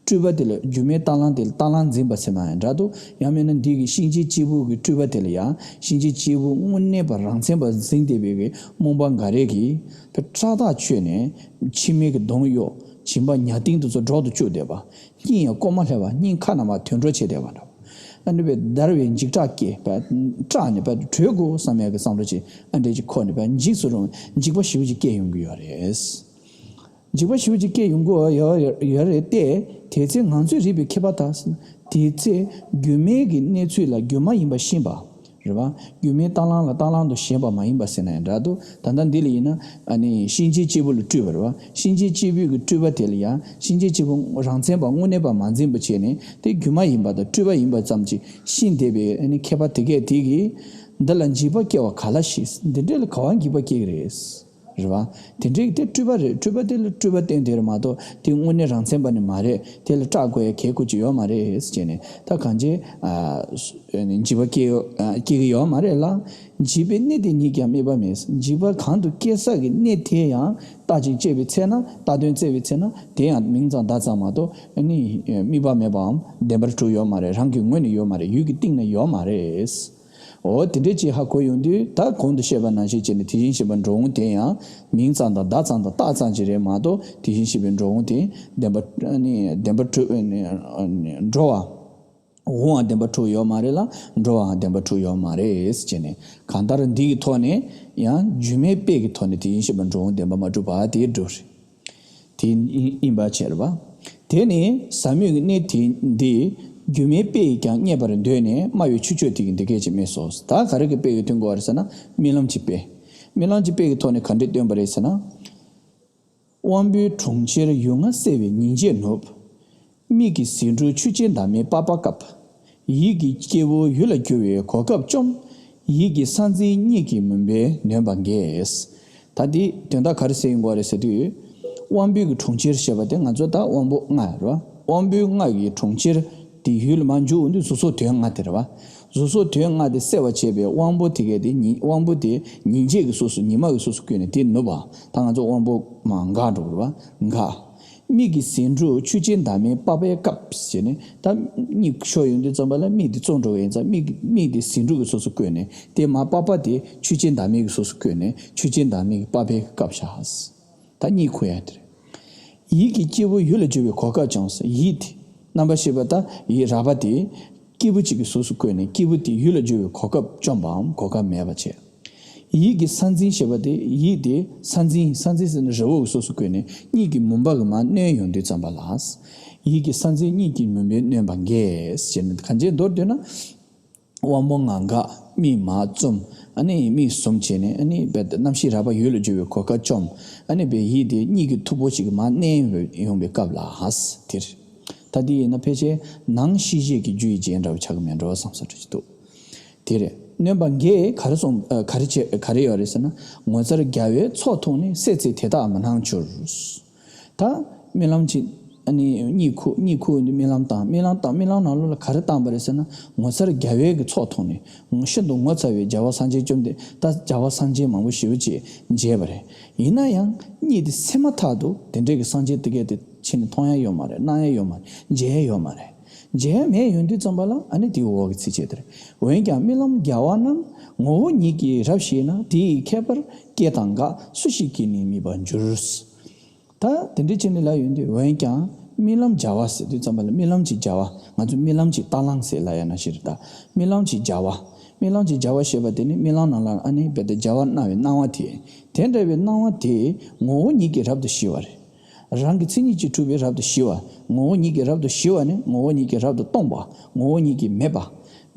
སྤྲུལ་པ་དེ་ལ་སྒྱུ་མའི་རྟ་གླང་དེ་ལ་རྟ་གླང་འཛིན་པ་ཟེར་ན་ཡང་འདྲ་འདུག་ཡང་མིན་ན་འདི་གི་གཤིན་རྗེ་སྐྱེས་བུ་གི་སྤྲུལ་པ་དེ་ལ་ཡང་། གཤིན་རྗེ་སྐྱེས་བུ་དངོས་གནས་པ་རང་མཚན་པ་འཛིན་བསྡད་པའི་གི་རྨོངས་པ་འགའ་རེ་གིས་ཕར་སྐྲག་ཐག་ཆོད་ནས་མཆི་མའི་གི་གདོང་གཡོགས། བྱིས་པ་ཉ་སྟེང་དུ་ཚོ་འདྲོག་ཏུ་བཅུག་བསྡད་པ། སྙིང་ཡང་ལྐོག་མ་ལྷས་པ། སྙིང་ཁ་ནང་མར་དུད་འགྲོ་བྱས་བསྡད་པ་འདྲ། ཨ་ནི་བེ་འདར་བའི་འཇིགས་སྐྲག་སྐྱེས་པ། སྐྲག་ནས་བེ་བྲོས་དགོས་བསམ་ཡག་གི་བསམ་བློ་ཅིག་ཨ་འདྲས་ཅིག་འཁོར་ནས་བེ་འཇིགས་སུ་རུང་འཇིགས་པ་ཞེ་པོ་ཅིག་སྐྱེས་ཡོང་གི་ཡོད་རེད། འཇིགས་པ་ཞེ་པོ་ཅིག་སྐྱེས་ཡོང་གི་ཡོད་ཡོད་རེད་དེ། དེ་ཚེ་ང་ཚོའི་རིག་པའི་མཁས་པ་དག་དེ་ཚེ་སྒྱུ་མའི་གི་གནས་ཚུལ་ལ་སྒྱུ་མ་ཡིན་པ་ཤེས་པ། རེད་བ། སྒྱུ་མའི་རྟ་གླང་ལ་རྟ་གླང་དུ་ཞེན་པ་མ་ཡིན་པ་ཟེར་ན་ཡང་འདྲ་འདུག་ད་ལྟ་འདི་ལ་ཡིན་ན་ཨ་ནི་གཤིན་རྗེའི་སྐྱེས་བུ་ལ་སྤྲུལ་པ་རེད་བ། གཤིན་རྗེའི་སྐྱེས་བུ་གི་སྤྲུལ་པ་དེ་ལ་ཡང་གཤིན་རྗེའི་སྐྱེས་བུ་རང་མཚན་པ་དངོས་གནས་པ་མ་འཛིན་པ་བྱས་ནས། དེ་སྒྱུ་མ་ཡིན་པ་དང་སྤྲུལ་པ་ཡིན་པ་ཙམ་གྱིས་ཤེས་བསྡད་པའི་ཨ་ནི་མཁས་པ་དེ་གས་དེ་གིས། འདི་ལ་འཇིགས་པ་སྐྱེ་བ་ག་ལ་ཞིག་འདི་འདྲས་ལ་ག་བ་འཇིགས་པ་སྐྱེ་གི་རེད། རེད་བ། དེ་འདྲའི་དེ་སྤྲུལ་པ་རེད། སྤྲུལ་པ་དེ་ལ་སྤྲུལ་པ་བསྟན་དེ་རེད་མ་གཏོགས་དེ་དངོས་གནས་རང་མཚན་པ་ནི་མ་རེད། དེ་ལ་སྐྲག་དགོས་ཡ་གལ་ཁུར་གྱི་ཡོད་མ་རེད་ཟེར་ནས། ད་གང་ཅི་ཨ་འཇིགས་པ་སྐྱེ་ཡོ་ཨ་སྐྱེ་གི་ཡོད་མ་རེད་ལ། འཇིགས་པའི་གནས་དེ་ཉིད་ཀྱང་དམིགས་པ་མེད། འཇིགས་པ་གང་དུ་སྐྱེ་ས་གི་གནས་དེ་ཡང་བརྟག་ཅིང་དཔྱད་པའི་ཚེ་ན། བརྟག་དོན་བཙལ་བའི་ཚེ་ན་དེ་ཡང་མིང་ཙམ་བརྡ་ཙམ་མ་གཏོགས་ཨ་ནི་དམིགས་པ་མེད་པའམ་བདེན་པར་གྲུབ་ཡོད་མ་རེད། རང་གི་ངོས་ནས་ཡོད་མ་རེད། ཡུལ་གྱི་སྟེང་ན་ཡོད་མ་རེད། འོ་དེ་འདྲས་ཅིག་ཧ་གོ་ཡོང་དུས། ད་གོང་དུ་བཤད་པ་ནང་བཞིན་བྱས་ནས་དེ་བཞིན་གཤེགས་པ་འགྲོ་འོང་དེ་ཡང་མིང་ཙམ་དང་བརྡ་ཙམ་དང་རྟགས་ཙམ་ཅིག་རེད་མ་གཏོགས། དེ་བཞིན་གཤེགས་པའི་འགྲོ་འོང་དེ་བདེན་པ་ནི་བདེན་པ་གྲུབ་འགྲོ་བ། འོང་བའང་བདེན་པ་གྲུབ་ཡོད་མ་རེད་ལ། འགྲོ་བའང་བདེན་པ་གྲུབ་ཡོད་མ་རེད་ཟེར་ནས། གང་ལྟར་འདི་གི་ཐོག་ནས་ཡང་སྒྱུ་མའི་དཔེ་གི་ཐོག་ནས་དེ་བཞིན་གཤེགས་པ་འགྲོ་འོང་བདེན་པ་མ་གྲུབ་པ་དེ་འགྲུབ་རེད། དེ་ཡིན་པ་བྱས་རེད་པ། དེ་ནི་ཟབ་མོས་ཀྱི་གནད་དེ་འདི་སྒྱུ་མའི་དཔེ་ཡིས་ཀྱང་བསྙད་པར་འདོད་ནས་སྨྲ་བའི་ཆུ་སྤྱོད་དེ་གིས་འདི་སྐད་ཅེས་སྨྲས་སོ། ད་ག་རེ་གི་དཔེ་གིས་སྟོན་དགོས་པ་རེད་ཟེར་ན། རྨི་ལམ་གྱི་དཔེ། རྨི་ལམ་གྱི་དཔེ་གི་ཐོག་ནས་ག་འདྲས་སྟོན་པ་རེད་ཟེར་ན། དབང་པོའི་གྲོང་ཁྱེར་ཡུལ་ལྔ་གསལ་བའི་ཉིན་བྱེད་ནུབ། མིག་གི་ཟེའུ་འབྲུ་ཆུ་སྐྱེས་འདབ་མའི་པགས་པ་བཀབ། ཡིད་ཀྱི་སྐྱེ་བོ་ཡུལ་ལ་རྒྱུ་བའི་གོ་སྐབས་བཅོམ། ཡིད་ཀྱི་ས་འཛིན་གཉིད་ཀྱི་མུན་པས་ནོན་པ་འགས། ད་འདི་དོན་དག་ག་རེ་ཟེར་ཡོང་གི་རེད་ཟེར་དུས། དབང་པོའི་གི་གྲོང་ཁྱེར་ཞེས་པ་དེ་ང་ཚོ་ད་དབང་པོ་ལྔ་རེད་བ། དབང་པོའི་ལྔ་གི་གྲོང་ཁྱེར་དེ་ཡུལ་ལ་མར་འཇུག་འོང་དུས་གཟུགས་སོགས་དོན་ལྔ་དེ་རེད་བ། གཟུགས་སོགས་དོན་ལྔ་དེ་གསལ་བར་བྱེད་པའི་དབང་པོ་དེ་གས་དེ་ཉིན་དབང་པོ་དེ་ཉིན་བྱེད་ཀྱི་གཟུགས་སུ་ཉི་མ་གི་གཟུགས་སུ་བཀོད་ནས་དེ་ནུབ་པ། ད་ང་ཚོ་དབང་པོ་མར་འགག་འགྲོ་གི་རེད་བ། འགག་མིག་གི་ཟེའུ་འབྲུ་ཆུ་སྐྱེས་འདབ་མའི་པགས་པས་བཀབ་ཟེར་ནས། ད་གཉིད་ཤོར་ཡོང་དུས་ཙམ་པ་ལ་མིག་དེ་བཙུམ་འགྲོ་གི་ཡིན་ཙང་། མིག་མིག་དེ་ཟེའུ་འབྲུ་གི་གཟུགས་སུ་བཀོད་ནས། དེ་མར་པགས་པ་དེ་ཆུ་སྐྱེས་འདབ་མའི་གི་གཟུགས་སུ་བཀོད་ནས་ཆུ་སྐྱེས་འདབ་མའི་གི་པགས་པས་བཀབ་བཞག་ད་གཉིད་ཁུག་ཡ་དེ་རེད། ཡིད་ཀྱི་སྐྱེ་བོ་ཡུལ་ལ་རྒྱུ་བའི་གོ་སྐབས་བཅོམ་ཟེར། ཡིད་དེ། རྣམ་པར་ཤེས་པ་དང་ཡིད་རགས་པ་དེ་སྐྱེས་བུ་གཅིག་གི་གཟུགས་སུ་བཀོད་ནས་སྐྱེས་བུ་དེ་ཡུལ་ལ་སྦྱོར་བའི་གོ་སྐབས་བཅོམ་པའམ་གོ་སྐབས་མེད་པར་བྱས། ཡིད་ཀྱི་ས་འཛིན་ཞེས་པ་དེ་ཡིད་དེ་ས་འཛིན་ས་འཛིན་ཟེར་ན་རི་བོ་གི་གཟུགས་སུ་བཀོད་ནས་གཉིད་ཀྱི་མུན་པ་གི་མར་གནོན་ཡོང་དུས་ཙམ་པ་ལ། ཡིད་ཀྱི་ས་འཛིན་གཉིད་ཀྱི་མུན་པས་གནོན་པ་འགས་ཟེར་ནས་གང་ཅི་མདོར་བསྡུས་ན། དབང་པོ་ལྔ་འགག་དམིགས་མ་བཙུམ། ཨ་ནི་དམིགས་གསུམ་བྱས་ནས་ཨ་ནི་རྣམ་ཤེས་རགས་པ་ཡུལ་ལ་སྦྱོར་བའི་གོ་སྐབས་བཅོམ། ཨ་ནི་བའི་ཡིད་དེ་གཉིད་ཀྱི་འཐུག་པོ་ཞིག་གི་མར་གནོན་ཡོང་བའི་སྐབས་ལ་ཧ་དེར། ད་དེ་ཡིན་ན་ཕལ་ཆེར་ནང་ཤེས་བྱེད་ཀྱི་རྒྱུ་ཡི་རྗེས་འདྲ་བ་ཆགས་ཀྱི་མེད་འགྲོ་བསམ་ས་འདྲ་ཞིག་འདུག་དེ་རེད། གནོན་པ་འགས་ག་རེ་སོང་ཨ། ག་རེ་བྱེད་ག་རེ་ཡོད་རེད་ཟེར་ན། ངོ་མཚར་རྒྱལ་བས་ཚོགས་ཐོགས་ནས་སད་ཚེ་དེ་དག་མི་སྣང་འགྱུར། ད་རྨི་ལམ་གྱི་ཨ་ནི་གཉིད་ཁུག་གཉིད་ཁུག་ནས་རྨི་ལམ་བཏང་། རྨི་ལམ་བཏང་། རྨི་ལམ་ནང་ལོགས་ལ་ག་རེ་བཏང་པ་རེད་ཟེར་ན། ངོ་མཚར་རྒྱལ་བའི་གི་ཚོགས་མཐོང་ནས་ཤིན་ཏུ་ངོ་མཚར་བའི་རྒྱལ་བ་སངས་རྒྱས་བཅོམ་ལྡན། ད་རྒྱལ་བ་སངས་རྒྱས་མང་པོ་ཞེ་པོ་ཅིག་མཇལ་བ་རེད། ཡིན་ན་ཡང་གཉིད་དེ་སད་མ་ཐག་ཏུ་དེ་འདྲའི་གི་སངས་རྒྱས་དེ་གས་དེ་ཕྱིན་ནས་མཐོང་ཡ་ཡོད་མ་རེད། སྣང་ཡ་ཡོད་མ་རེད། མཇལ་ཡ་ཡོད་མ་རེད། མཇལ་ཡ་མེད་ཡོང་དུས་ཙམ་པ་ལ་ཨ་ནི་དེའི་འོག་གི་ཚིགས་བཅད་དེ་རེད། འོན་ཀྱང་རྨི་ལམ་རྒྱལ་བ་རྣམས་ངོ་བོ་ཉིད་ཀྱིས་རབ་ཤེས་ན། དེ་ཡི་ཁྱད་པར་སྐྱེ་དང་འགག་སུ་ཞིག་གིས་ནི་རྨིས་པར་འགྱུར། ད་དེ་འདྲའི་ཕྱིར་ནི་ལབ་ཡོང་དུས། འོན་ཀྱང་རྨི་ལམ་བྱ་བ་ཟེར་དུས་ཙམ་པ་ལ་རྨི་ལམ་གྱི་བྱ་བ། ང་ཚོ་རྨི་ལམ་གྱི་རྟ་གླང་ཟེར་ལབ་ཡ་ནང་བཞིན་རེད་ད། རྨི་ལམ་གྱི་བྱ་བ། རྨི་ལམ་གྱི་བྱ་བ་ཞེས་པ་དེ་ནི་རྨི་ལམ་ནང་ལ་ཨ་ནི་རྦད་དེ་བྱ་བ་སྣང་བའི་སྣང་བ་དེ། དེ་འདྲ་བའི་སྣང་བ་དེ་ངོ་བོ་ཉིད་ཀྱིས་རབ་ཏུ་ཞི་བ་རེད། རང་གི་མཚན་ཉིད་ཀྱིས་གྲུབ་པའི་རབ་ཏུ་ཞི་བ། ངོ་བོ་ཉིད་ཀྱིས་རབ་ཏུ་ཞི་བ་ནི་ངོ་བོ་ཉིད་ཀྱིས་རབ་ཏུ་སྟོང་པ། ངོ་བོ་ཉིད་ཀྱིས་མེད་པ།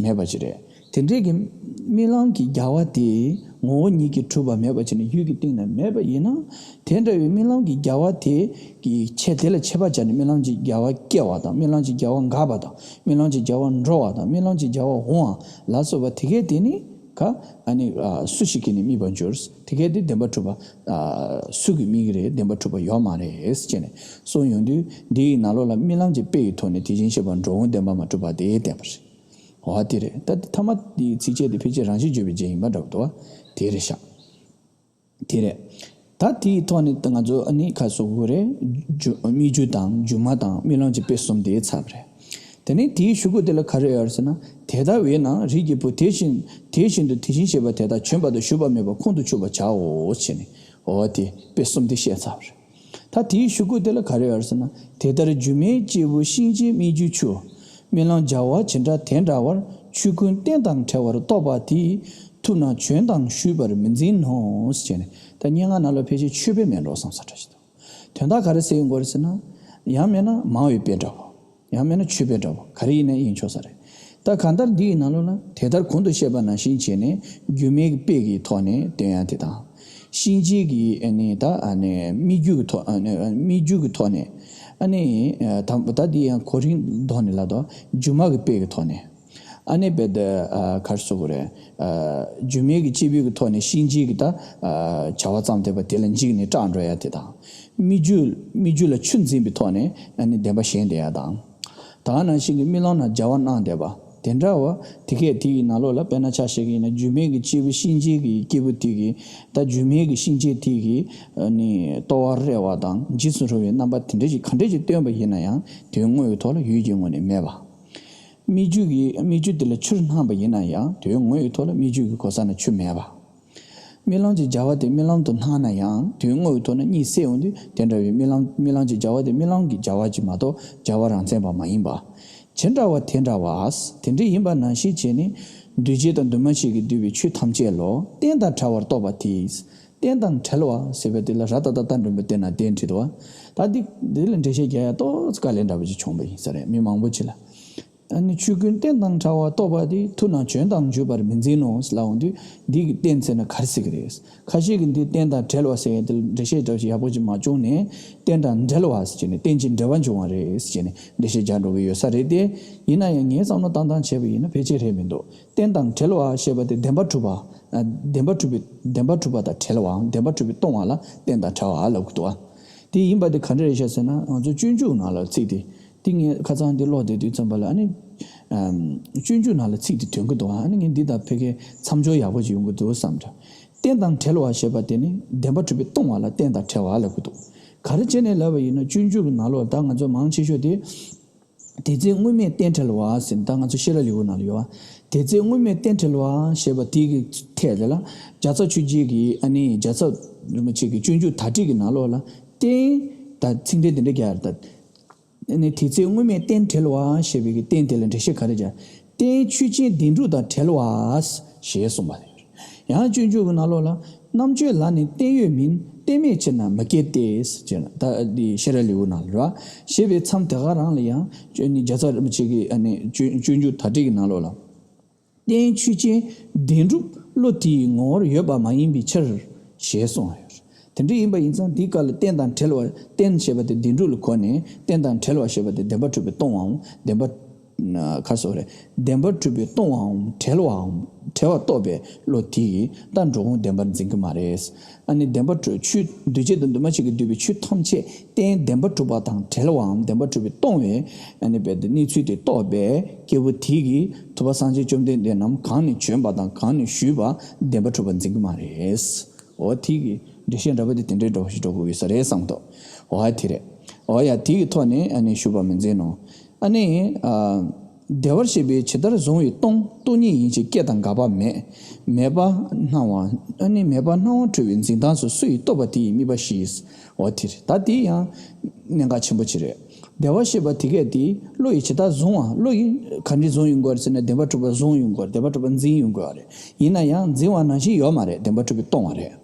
མེད་པ་ཅིག་རེད། དེ་འདྲའི་གི་རྨི་ལམ་གྱི་བྱ་བ་དེ་ངོ་བོ་ཉིད་ཀྱིས་གྲུབ་པ་མེད་པ་བྱས་ནས་ཡུལ་གྱི་སྟེང་ན་མེད་པ་ཡིན་ན། དེ་འདྲ་བའི་རྨི་ལམ་གྱི་བྱ་བ་དེ་གི་ཆེད་དེ་ལ་ཆད་པ་བཅད་ནས་རྨི་ལམ་གྱི་བྱ་བ་སྐྱེ་བ་དང་། རྨི་ལམ་གྱི་བྱ་བ་འགག་པ་དང་། རྨི་ལམ་གྱི་བྱ་བ་འགྲོ་བ་དང་། རྨི་ལམ་གྱི་བྱ་བ་འོང་བ་ལ་སོགས་པ་དེ་གས་དེ་ནི་ག་ཨ་ནི་ཨ་སུ་ཞིག་གིས་ནི་རྨིས་པར་འགྱུར། དེ་གས་དེ་བདེན་པར་གྲུབ་པ་ཨ་སུ་གིས་རྨིས་ཀྱི་རེད། བདེན་པར་གྲུབ་པ་ཡོད་མ་རེད་ཟེར་ནས་གསུངས་ཡོང་དུས། འདི་ཡི་ནང་ལོགས་ལ་རྨི་ལམ་གྱི་དཔེ་ཡི་ཐོག་ནས་དེ་བཞིན་གཤེགས་པ་འགྲོ་འོང་བདེན་པར་མ་གྲུབ་པ་དེ་བསྟན་པ་རེད། འོ་དེ་རེད། ད་ཐ་མ་དེའི་ཚིགས་བཅད་དེ་ཕལ་ཆེར་རང་བཞིན་བརྗོད་པའི་རྗེས་ཡིན་པ་འདྲ་པོ་འདུག་བ། དེ་རེད་ཤག་དེ་རེད། ད་དེའི་ཐོག་ནས་ད་ང་ཚོ་ཨ་ནི་ཁ་གསོ་དགོས་རེད། སྒྱུ་སྨིག་རྒྱུ་དང་སྒྱུ་མ་དང་རྨི་ལམ་གྱི་དཔེ་གསུམ་དེ་ཚར་བ་རེད། དེ་ནས་དེའི་གཞུག་གུ་དེ་ལ་ག་རེ་ཡོད་རེད་ཟེར་ན། དེ་ལྟ་བས་ན་རིགས་ཀྱི་བུ་དེ་བཞིན་དེ་བཞིན་དུ་དེ་བཞིན་གཤེགས་པ་དེ་དག་བྱོན་པ་དང་བཞུགས་པ་མེད་པར་ཁོང་དུ་ཆུད་པར་བྱའོ་ཞེས་ནས། འོ་དེ་དཔེ་གསུམ་དེ་བཤད་ཚར་བ་རེད། ད་དེའི་གཞུག་གུ་དེ་ལ་ག་རེ་ཡོད་རེད་ཟེར་ན། དེ་ལྟར་སྒྱུ་མའི་སྐྱེས་བུ་གཤིན་རྗེའི་སྨིག་རྒྱུའི་ཆུ། རྨི་ལམ་བྱ་བ་ཇི་འདྲ་དེ་འདྲ་བར། ཆོས་ཀུན་རྟེན་དང་བྲལ་བར་རྟོགས་པ་དེས། ཐུབ་རྣམས་བྱོན་དང་བཞུད་པར་མི་འཛིན་ནོ། ཞེས་ནས། ད་སྙན་ངག་ནང་ལ་ཕལ་ཆེར་ཆོས་དཔེ་མེད་འགྲོ་བསམ་ས་འདྲ་ཞིག་འདུག་དོན་དག་ག་རེ་ཟེར་ཡོང་གི་རེད་ཟེར་ན། ཡང་མིན་ན་མང་བའི་དཔེ་འདྲ་བོ། ཡང་མིན་ན་ཆོས་དཔེ་འདྲ་བོ་ག་རེ་ཡིན་ན་ཡིན་ཆོག་ས་རེད། ད་གང་ལྟར་འདི་ཡི་ནང་ལོགས་ལ་དེ་ལྟར་གོང་དུ་བཤད་པ་ནང་བཞིན་བྱས་ནས་སྒྱུ་མའི་དཔེ་གི་ཐོག་ནས་སྟོན་ཡ་དེ་དང་། གཤིན་རྗེ་གི་ཨ་ནི་ད་ཨ་ནི་སྨིག་རྒྱུ་གི་ཐོག་ཨ་ནི་སྨིག་རྒྱུ་གི་ཐོག་ནས་ཨ་ནི་ད་ད་འདི་ཡང་གོ་རིམ་ཐོག་ནས་ལབ་དོ། སྒྱུ་མ་གི་དཔེ་གི་ཐོག་ནས་ཨ་ནི་དཔེ་དེ་ག་རེ་ཟེར་དགོས་རེད། སྒྱུ་མའི་གི་སྐྱེས་བུ་གི་ཐོག་ནས་གཤིན་རྗེ་གི་ད་བྱ་བ་བརྩམས་བསྡད་པ་དེ་ལ་འཇིགས་ནས་སྐྲག་འགྲོ་ཡ་དེ་དང་། སྨིག་རྒྱུ་སྨིག་རྒྱུ་ལ་ཆུ་འཛིན་པའི་ཐོག་ནས་ཨ་ནི་བདེན་པ་ཞེན་བསྡད་ཡ་དང་། ད་ག་ནང་བཞིན་གྱི་རྨི་ལམ་ན་བྱ་བ་སྣང་བསྡད་པ་དེ་འདྲ་བ། དེ་གས་དེ་ཡི་ནང་ལོགས་ལ་དཔེར་ན་ཆ་བཞག་གི་ཡིན་ན་སྒྱུ་མའི་གི་སྐྱེས་བུ་གཤིན་རྗེ་གི་སྐྱེས་བུ་དེ་གི་ད་སྒྱུ་མའི་གི་གཤིན་རྗེ་དེ་གི་ཨ་ནི་ལྟོ་བ་རེ་བ་དང་འཇིགས་སུ་རུང་བའི་རྣམ་པ་དེ་འདྲ་ཞིག་ག་འདྲ་ཞིག་སྟོན་པ་ཡིན་ན་ཡང་དོན་དངོས་ཀྱི་ཐོག་ལ་ཡུལ་གྱི་ངོས་ནས་མེད་པ། སྨིག་རྒྱུ་གི་སྨིག་རྒྱུ་དེ་ལ་ཆུར་སྣང་བ་ཡིན་ན་ཡང་དོན་དངོས་ཀྱི་ཐོག་ལ་སྨིག་རྒྱུ་གི་གོ་ས་ན་ཆུ་མེད་པ། རྨི་ལམ་གྱི་བྱ་བ་དེ་རྨི་ལམ་དུ་སྣང་ན་ཡང་དོན་དངོས་ཀྱི་ཐོག་ན་གཉིད་སད་ཡོང་དུས་དེ་འདྲ་བའི་རྨི་ལམ་རྨི་ལམ་གྱི་བྱ་བ་དེ་རྨི་ལམ་གྱི་བྱ་བ་ཅིག་མ་གཏོགས་བྱ་བ་རང་མཚན་པ་མ་ཡིན་པ། ཇི་འདྲ་བ་དེ་འདྲ་བ། དེ་འདྲ་ཡིན་པ་ནང་བཞིན་བྱས་ནས་འདུས་བྱས་དང་འདུས་མ་བྱས་ཀྱིས་བསྡུས་པའི་ཆོས་ཐམས་ཅད་ལ་རྟེན་དང་བྲལ་བར་རྟོགས་པ་དེས། རྟེན་དང་བྲལ་བ་ཟེར་བ་དེ་ལ་ར་ཏ་ཏ་ཏ་འགྲེང་བུ་བསྟན་ན་རྟེན་བྲིས་འདུག་བ། ད་འདི་འདི་ལ་འགྲེལ་བཤད་རྒྱག་ཡ་ཏོག་ཙམ་དཀའ་ལས་འདྲ་པོ་ཅིག་བྱུང་བ་ཡིན་ས་རེད། མི་མང་པོ་ཅིག་ལ། ཨ་ནི་ཆོས་ཀུན་རྟེན་དང་བྲལ་བར་རྟོགས་པ་དེས། ཐུབ་རྣམས་བྱོན་དང་བཞུད་པར་མི་འཛིན་ནོ་ལབ་འོང་དུས་འདི་གི་རྟེན་ཟེར་ན་ག་རེ་ཟེར་གི་རེད། ཁ་ཤས་ཀྱིས་འདི་རྟེན་དང་བྲལ་བ་ཟེར་ཡ་དེ་ལ་འགྲེལ་བཤད་འདྲ་པོ་ཅིག་ཡག་པོ་ཅིག་མ་བྱུང་ནས་རྟེན་དང་འབྲེལ་བ་ཟེར་ནས་རྟེན་ཅིང་འབྲེལ་བར་འབྱུང་བ་རེད་ཟེར་ནས་འགྲེལ་བཤད་རྒྱག་འགྲོ་གི་ཡོད་ས་རེད་དེ། ཡིན་ན་ཡང་ངས་བསམ་བློ་བཏང་སྟངས་བྱས་པ་ཡིན་ན་ཕལ་ཆེར་རེད་མི་འདུག་རྟེན་དང་བྲལ་བ་ཞེས་པ་དེ་བདེན་པ་གྲུབ་པ། བདེན་པ་གྲུབ་པའི་བདེན་པ་གྲུབ་པ་དང་བྲལ་བའམ་བདེན་པ་གྲུབ་པའི་སྟོང་བ་ལ་རྟེན་དང་བྲལ་བ་ལབ་ཀྱི་འདུག་བ། དེ་ཡིན་པ་དེ་ག་འདྲ་རེད་ཤག་ཟེར་ན། ང་ཚོ་སྤྱོད་འཇུག་ནང་ལ་ཚིག་དེ། དེ་ངས་ཁ་སང་དེ་ཀློག་བསྡད་དུས་ཙམ་པ་ལ་ཨ་ནི། ཨམ། སྤྱོད་འཇུག་ནང་ལ་ཚིག་དེ་ཐོན་གྱི་འདུག་ཨ་ནི་ངས་འདི་དང་ཕ་གིའི་མཚམས་སྦྱོར་ཡག་པོ་ཅིག་ཡོང་གི་འདུག་བསམ་འདྲ། རྟེན་དང་བྲལ་བ་ཞེས་པ་དེ་ནི་བདེན་པ་གྲུབ་པའི་སྟོང་བ་ལ་རྟེན་དང་བྲལ་བ་ལབ་ཀྱི་འདུག་ག་རེ་བྱས་ནས་ལབ་པ་ཡིན་ན་སྤྱོད་འཇུག་གི་ནང་ལོགས་ད་ང་ཚོ་མང་ཆེ་ཤོས་དེ། དེ་ཚེ་དངོས་མེད་རྟེན་བྲལ་བ་ཟེར་ནས་ད་ང་ཚོ་ཤེས་རབ་ལེའུ་ནང་ལ་ཡོད་བ། དེ་ཚེ་དངོས་མེད་རྟེན་བྲལ་བ་ཞེས་པ་དེ་གི་ཐད་དེ་ལ་རྒྱལ་ཚབ་ཆོས་རྗེ་གི་ཨ་ནི་རྒྱལ་ཚབ་རིན་པོ་ཆེ་གི་སྤྱོད་འཇུག་དར་ཊིཀ་གི་ནང་ལོགས་ལ་རྟེན་ད་ཚིག་འགྲེལ་དེ་འདྲ་རྒྱག་ཡ་རེད་ད། ནི་དེ་ཚེ་དངོས་མེད་རྟེན་བྲལ་བ་ཞེས་པའི་གི་རྟེན་དེ་ལ་འགྲེལ་བཤད་ག་རེ་བྱ། རྟེན་ཆོས་ཅན་བདེན་གྲུབ་དང་བྲལ་བ་ཞེས་གསུངས་པ་རེད། ཡང་སྤྱོད་འཇུག་གི་ནང་ལོགས་ལ་རྣམ་དཔྱོད་ལ་ནི་རྟེན་ཡོད་མིན། རྟེན་མེད་ཕྱིར་ན་མི་སྐྱེ་སྟེ། ཟེར་ན་ད་འདི་ཤེས་རབ་ལེའུ་ནང་ལ་རེད་བ། ཞེས་པའི་མཚམས་དེ་ག་རང་ལ་ཡང་སྤྱོད་ནི་རྒྱལ་ཚབ་རིན་པོ་ཆེ་གི་ཨ་ནི་སྤྱོད་སྤྱོད་འཇུག་དར་ཊིཀ་གི་ནང་ལོགས་ལ། རྟེན་ཆོས་ཅན་བདེན་གྲུབ་བློ་དེའི་ངོ་བོར་ཡོད་པ་མ་ཡིན་པའི་ཕྱིར། ཞེས་གསུངས་ཡོད། དེ་འདྲ་ཡིན་པ་ཡིན་ཙང་འདིའི་སྐབས་ལ་རྟེན་དང་བྲལ་བ། རྟེན་ཞེས་པ་དེ་བདེན་གྲུབ་ལ་གོ་ནས་རྟེན་དང་བྲལ་བ་ཞེས་པ་དེ་བདེན་པར་གྲུབ་པས་སྟོང་བའམ་བདེན་པར་ཁ་སོ་རེད། བདེན་པར་གྲུབ་པས་སྟོང་བའམ་བྲལ་བའམ་བྲལ་བ་རྟོགས་པའི་བློ་དེ་ཡིས་ད་འགྲོ་ཀུན་བདེན་པར་འཛིན་གྱི་མ་རེད། ཨ་ནི་བདེན་པར་གྲུབ་ཆོས་འདུས་བྱས་དང་འདུས་མ་བྱས་ཀྱིས་བསྡུས་པའི་ཆོས་ཐམས་ཅད་རྟེན་བདེན་པར་གྲུབ་པ་དང་བྲལ་བའམ་བདེན་པར་གྲུབ་པས་སྟོང་བའི་ཨ་ནི་བའི་གནས་ཚུལ་དེ་རྟོགས་པའི་སྐྱེས་བུ་དེ་གིས་ཐུབ་པ་སངས་རྒྱས་བཅོམ་ལྡན་འདས་རྣམས་གང་ནས་བྱོན་པ་དང་གང་ནས་ཞུས་པ་བདེན་པར་གྲུབ་པར་འཛིན་གྱི་མ་རེད། འོ་དེ་གི་འགྲེལ་བཤད་འདྲ་པོ་དེ་དེ་འདྲའི་འདྲ་པོ་ཞིག་འགྲོ་དགོས་ཀྱི་ས་རེད་བསམ་གི་འདུག་འོ་དེ་རེད། འོ་ཡ་དེ་གི་ཐོག་ནས་ཨ་ནི་ཞུ་བ་མི་འཛིན་ནོ། ཨ་ནི་ཨ། བདེ་བར་གཤེགས་པས་ཇི་ལྟར་བཟུང་བའི་སྟོང་། སྟོང་ཉིད་ཡིན་ཕྱིར་སྐྱེ་དང་འགག་པ་མེད། མེད་པར་སྣང་བ། ཨ་ནི་མེད་པར་སྣང་བ་འཁྲུལ་བའི་འཛིན་སྟངས་སུ་སུ་ཡིས་རྟོགས་པ་དེ་ཡི་དམིགས་པ་ཞི། འོ་དེ་རེད། ད་དེ་ཡང་གནད་འགག་ཆེན་པོ་ཅིག་རེད། བདེ་བར་གཤེགས་པ་དེ་གས་དེ་བློ་ཡིས་ཇི་ལྟར་བཟུང་བ། བློ་ཡིས་ག་འདྲ་བཟུང་ཡོང་དགོས་རེད་ཟེར་ན་བདེན་པར་གྲུབ་པ་བཟུང་ཡོང་དགོས་རེད། བདེན་པར་གྲུབ་པ་འཛིན་ཡོང་དགོས་རེད། ཡིན་ན་ཡང་འཛིན་པ་ནང་བཞིན་ཡོད་མ་རེད། བདེན་པར་གྲུབ་པས་སྟོང་བ་རེད།